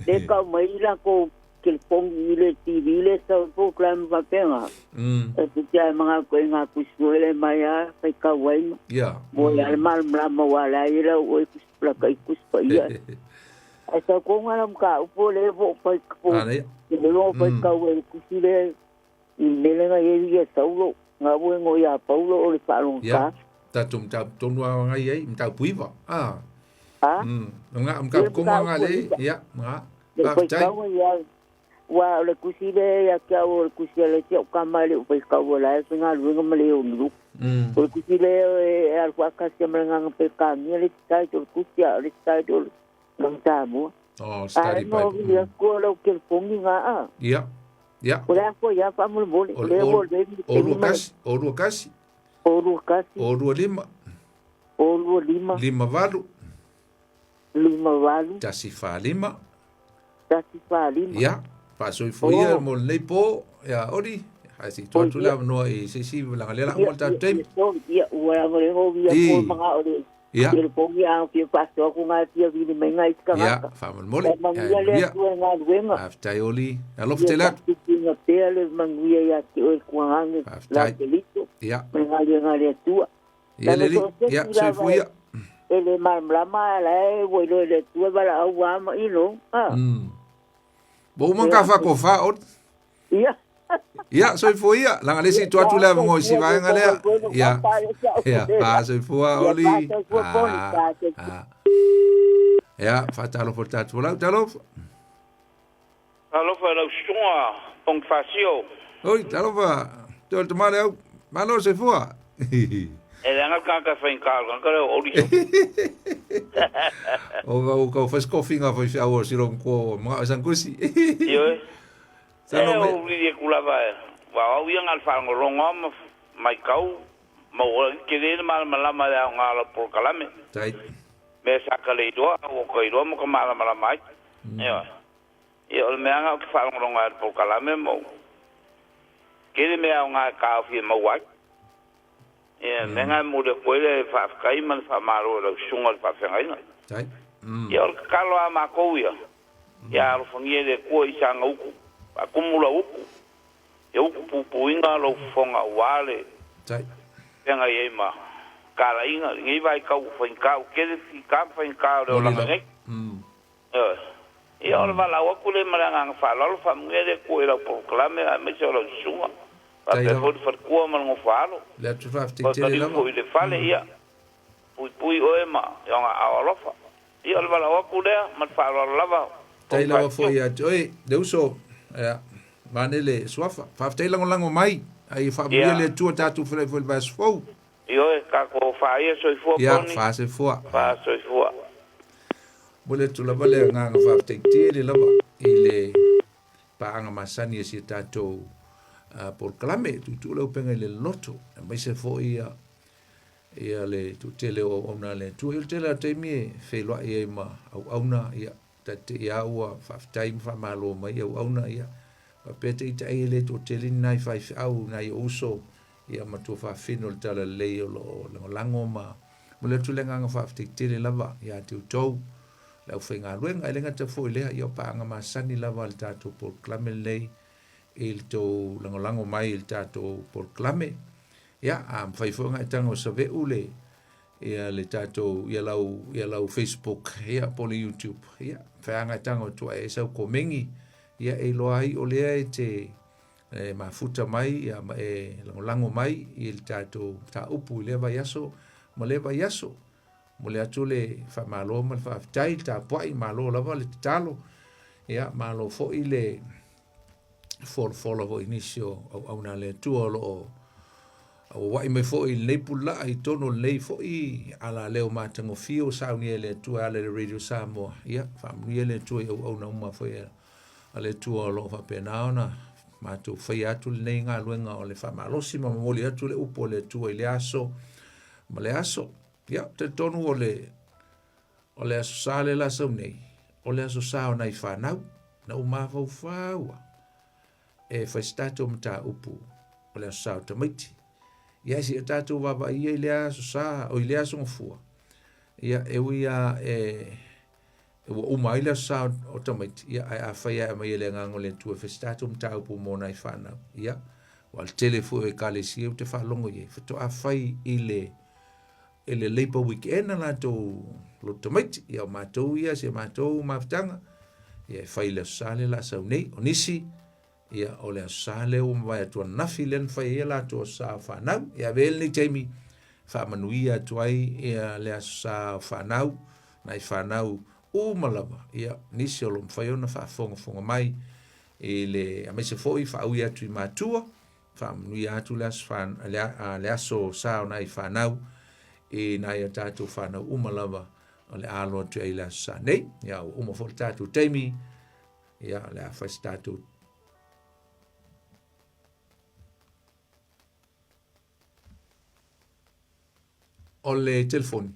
le kau mai i lako telefoni i le TV le sau program faapena. E te ai mga ko ngā kusi foi le mai a whai kau ai ma. Ia. Mo le ale malamalama wa le ai lau oi kusi plaka i kusi pa ia. Ai sau ko ngā lam ka upo le vo pai po. Ana ia. Le lo pai kau e kusi le i mele nga ia ia saulo. Ngā ue ngo ia paulo o le whaalonga Ia. ka. Tatou mtaupu tonu a ngai ai, mtaupu iva. Ah. Ha? Nga mtaupu konga nga le. Ia, nga. Le pai Faafetai. kau ia wa o le kusi le ia kia o le kusi le tia o kama le pai kau la e nga luenga ma le o nulu. O le kusi le e al kwa kasi ma nga pe ka ni le tai to kusi a le tai to nga ta mo. Oh, study Ai no Bible. ia ko lo ke pongi nga a. Ia. Ia. O le ko ia fa mo mo le O le mo le o lua kasi, o lua kasi, o lua kasi o lua lima, o lua lima lima valu, lima valu tasi fa lima. tasi fa lima. Ia, faasoifua ia Oh. mo lenei po, ia, oli, Ae se i tuu atu le avanoa i se isi leaga lea o le a uma le tatou taimi. Ia, ua lagolago ia I. ko mga o le Ia. Ia le pongi a fia faasoa ku ngā fia vili mai ngā isi Ia, tagata. faamolemole. Ia manuia Ia, le manuia. Atua i galuega. Faafetai Oli. Alofa Ia tele atu. faatupuina pea le manuia ia te oe kuagaga Faafetai. la te lito Ia. ma le galuega a le Atua. Ia Lana le so o se Ia, isi soifua lava ia. e le malamalama la e ua iloa e le Atua valaau a ma ilo. Ah. Ua uma ona kafakofa Oli. Ia. Ia, soifua ia. Leaga le isi tuu atu le avanoa i si vaega lea. Ia. Ia, faasoifua Oli. Ah, ah. Ia, faatalofa i le tatou folau. Talofa. Talofa i lau susuga Ponifasio. Oi, talofa. Te o le tama le au. Malo soifua. E leaga le tagata e faigata o le tagata lea o Oli. O kau kau fai skofinga fai whiau o silo mkua o mga o sankusi. Ioe. Sano E me. o lili e kulava e. Wa au ia ngā le whaalongolongo ma mai kau. Ma ua ke le le malamalama le au ngā la polokalame. Tai. Me sa ka le iloa, o ka iloa mo ka malamalama ai. Ioe. Ia o le mea ngā o ke whaalongolongo ai le polokalame mo. Ke le mea o ngā kāofi e mau ai. Ia, mea ngā mo le koe le whaafkai ma le whaamalo e lau sunga le whaafengaina. Tai. Ia o le kakalo a mākou ia. Ia alofagia e le Atua i saga uku. Faakumu lau upu. Ia upu puipuiga lou fofoga auā le Tai. feagai ai ma talaiga i lenei vaitau ua faigata, ua tele figā ma faigata o le Moni olaga lava. nei. Ioe. Ia o le valaau atu lea ma le agaga faaaloalo, faamanuia le Atua i lau polokalame aemaise o lau susuga, Tai faapea lava. foi le faletua ma le nofoaalo. Le atu faafetai Toe tele taliu lava. foi i le fale, ia puipui oe ma i ona aao alofa. Ia o le valaau atu lea ma le faaaloalo lava, Tai lava Ponifasio. foi ia te oe, le uso, ia, vaeane le suafa. Faafetai lagolago mai, a ia faamanuia Ia. le Atua tatou felai foi i le vaiaso fou. Ioe, tatou faaia soifua Ia, Poni. faasoifua. Faasoifua. Momoli atu lava le agaga faafetai tele lava i le paaga masani a si a tatou polokalame e tuutuu le upega i le loto, aemaise foi ia ia le toatele o auauna a le Atua. Ia o le tele lava o taimi e feiloai ai ma auauna, ia, ta te i lava ua faafetai ma faamalo mai auauna, ia, faapea taitai e le toatele ni nai faifeau, nai ou uso, ia ma tuafafine o le talalelei o lo o lagolago ma momoli atu le agaga faafetai tele lava ia te outou le aufaigaluega. E le gata foi i lea, ia o paaga masani lava a le tatou polokalame lenei i le tou lagolago mai i le tatou polokalame. Ia, a mafai foi ona e tago save'u le ia le tatou ia lau ia lau Facebook ia po o le YouTube ia feaga e tago atu ai sau komeni ia e iloa ai o lea e te e mafuta mai ia ma e lagolago mai i le tatou mataupu i lea vaiaso ma lea vaiaso. Momoli atu le faamalo ma le faafetai, le tapuai, malo lava le tatalo, ia malo foi le folafola foi i nisi o auauna a le Atua o lo o auauai mai foi i lenei pulelaa i totonu o lenei foi alaleo matagofie ua saunia e le Atua e ala i le Radio Samoa. Ia, faamanuia le Atua i auauna uma foi a le Atua o lo o faapena ona matou faia atu lenei galuega o le faamalosi ma momoli atu le upu a le Atua i le aso ma le aso. Ia, talitonu o le o le Aso Sa le la sau nei, o le Aso Sa o nai fanau, na ou mafaufau lava e fai se tatou mataupu o le Aso Sa o tamaiti. Ia, se i o tatou vaavaai ia i lea Aso Sa, o i lea Aso Gafua, ia, e ui lava e, ua uma ai le Aso Sa o tamaiti, ia, ae afai e aumai e le Agaga o le Atua e fai se tatou mataupu mo nai fanau, ia, ua le tele foi o Ekalesia ou te faalogo i ai, faatoa fai i le i le Labour Weekend a latou loto tamaiti, ia o matou ia, si a matou mafutaga, ia e fai i le Aso Sa lea o le a sau nei. O nisi, ia o le Aso Sa lea ua mavae atu ananafi lea na fai ai a latou Aso Sa o fanau. Ia avea lenei taimi faamanuia atu ai ia le Aso Sa o fanau, nai fanau uma lava, ia nisi o lo o mafai ona faafogafoga mai i le, aemaise foi faaui atu i matua, Faamanuia atu le aso, le aso sa o nai fanau i nai a tatou fanau uma lava o le a alo atu ai le aso sa nei. Ia, ua uma foi le tatou taimi, ia, o le a fai se tatou o le telefoni.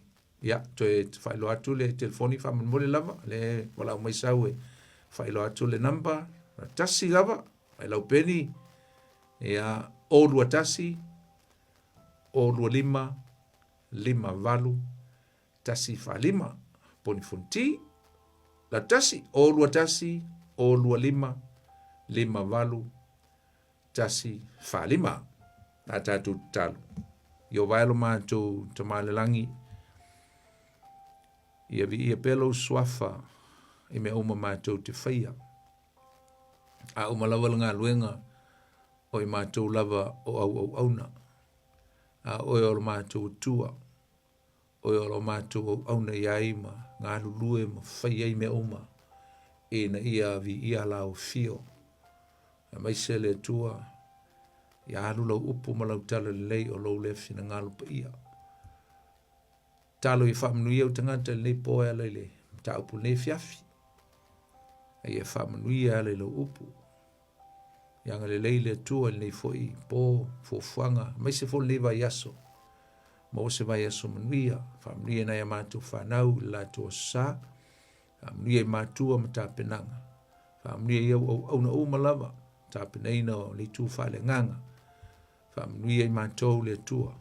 Ia, toe faailoa atu le telefoni faamolemole lava, le valaau mai sau e faailoa atu le number, tasi lava, mai lau peni. Ia, 021, 025, 58, 145. Poni Fonti, lautasi, 021, 025, 58, 145. A tātou tatalo. I o vaelo mātou tamalelagi, ia vi ia pea lou suafa i mea uma mātou te whaia. A uma lava le galuega o i mātou lava o au au auna. A oe o lo mātou atua, oe o lo mātou au auna i ai ma galulue ma fai ai mea uma, ina ia vi ia la o fio. A mai se le atua, ia alu lau upu ma lau tala lelei o lou lea finagalo paia. Talo ia faamanuia ou tagata i lenei po e ala i le mataupu i lenei afiafi. A ia faamanuia e ala i lau upu. Ia agalelei le Atua i lenei foi po, fuafuaga, aemaise foi lenei vaiaso. Maua se vaiaso manuia, faamanuia nai a matou fanau i le latou aso sa, faamanuia i matua ma tapenaga, faamanuia i au auauna uma lava, tapenaina o le itu faaleagaga, faamanuia i matou le Atua.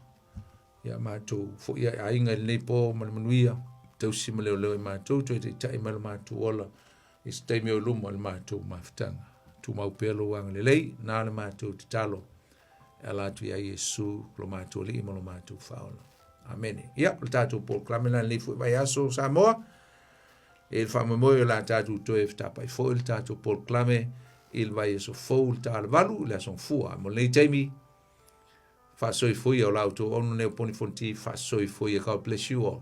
Ia matou foi ai aiga i lenei po ma le manuia, tausi ma leoleo i matou, toe taitai mai lo matou ola i se taimi o i luma o le matou mafutaga. Tumau pea lou agalelei, na le matou tatalo e ala atu ia Iesu, lo matou Alii ma lo matou Faaola. Amene. Ia, o le tatou polokalame lena lenei foi vaiaso Samoa. E le faamoemoe o le a tatou toe fetapai foi le tatou polokalame i le vaiaso fou i le ta o le 8 i le aso Gafua. Mo lenei taimi, faasoifua ia o la outou auauna nei o Poni Fonti, faasoifua ia. God bless you all.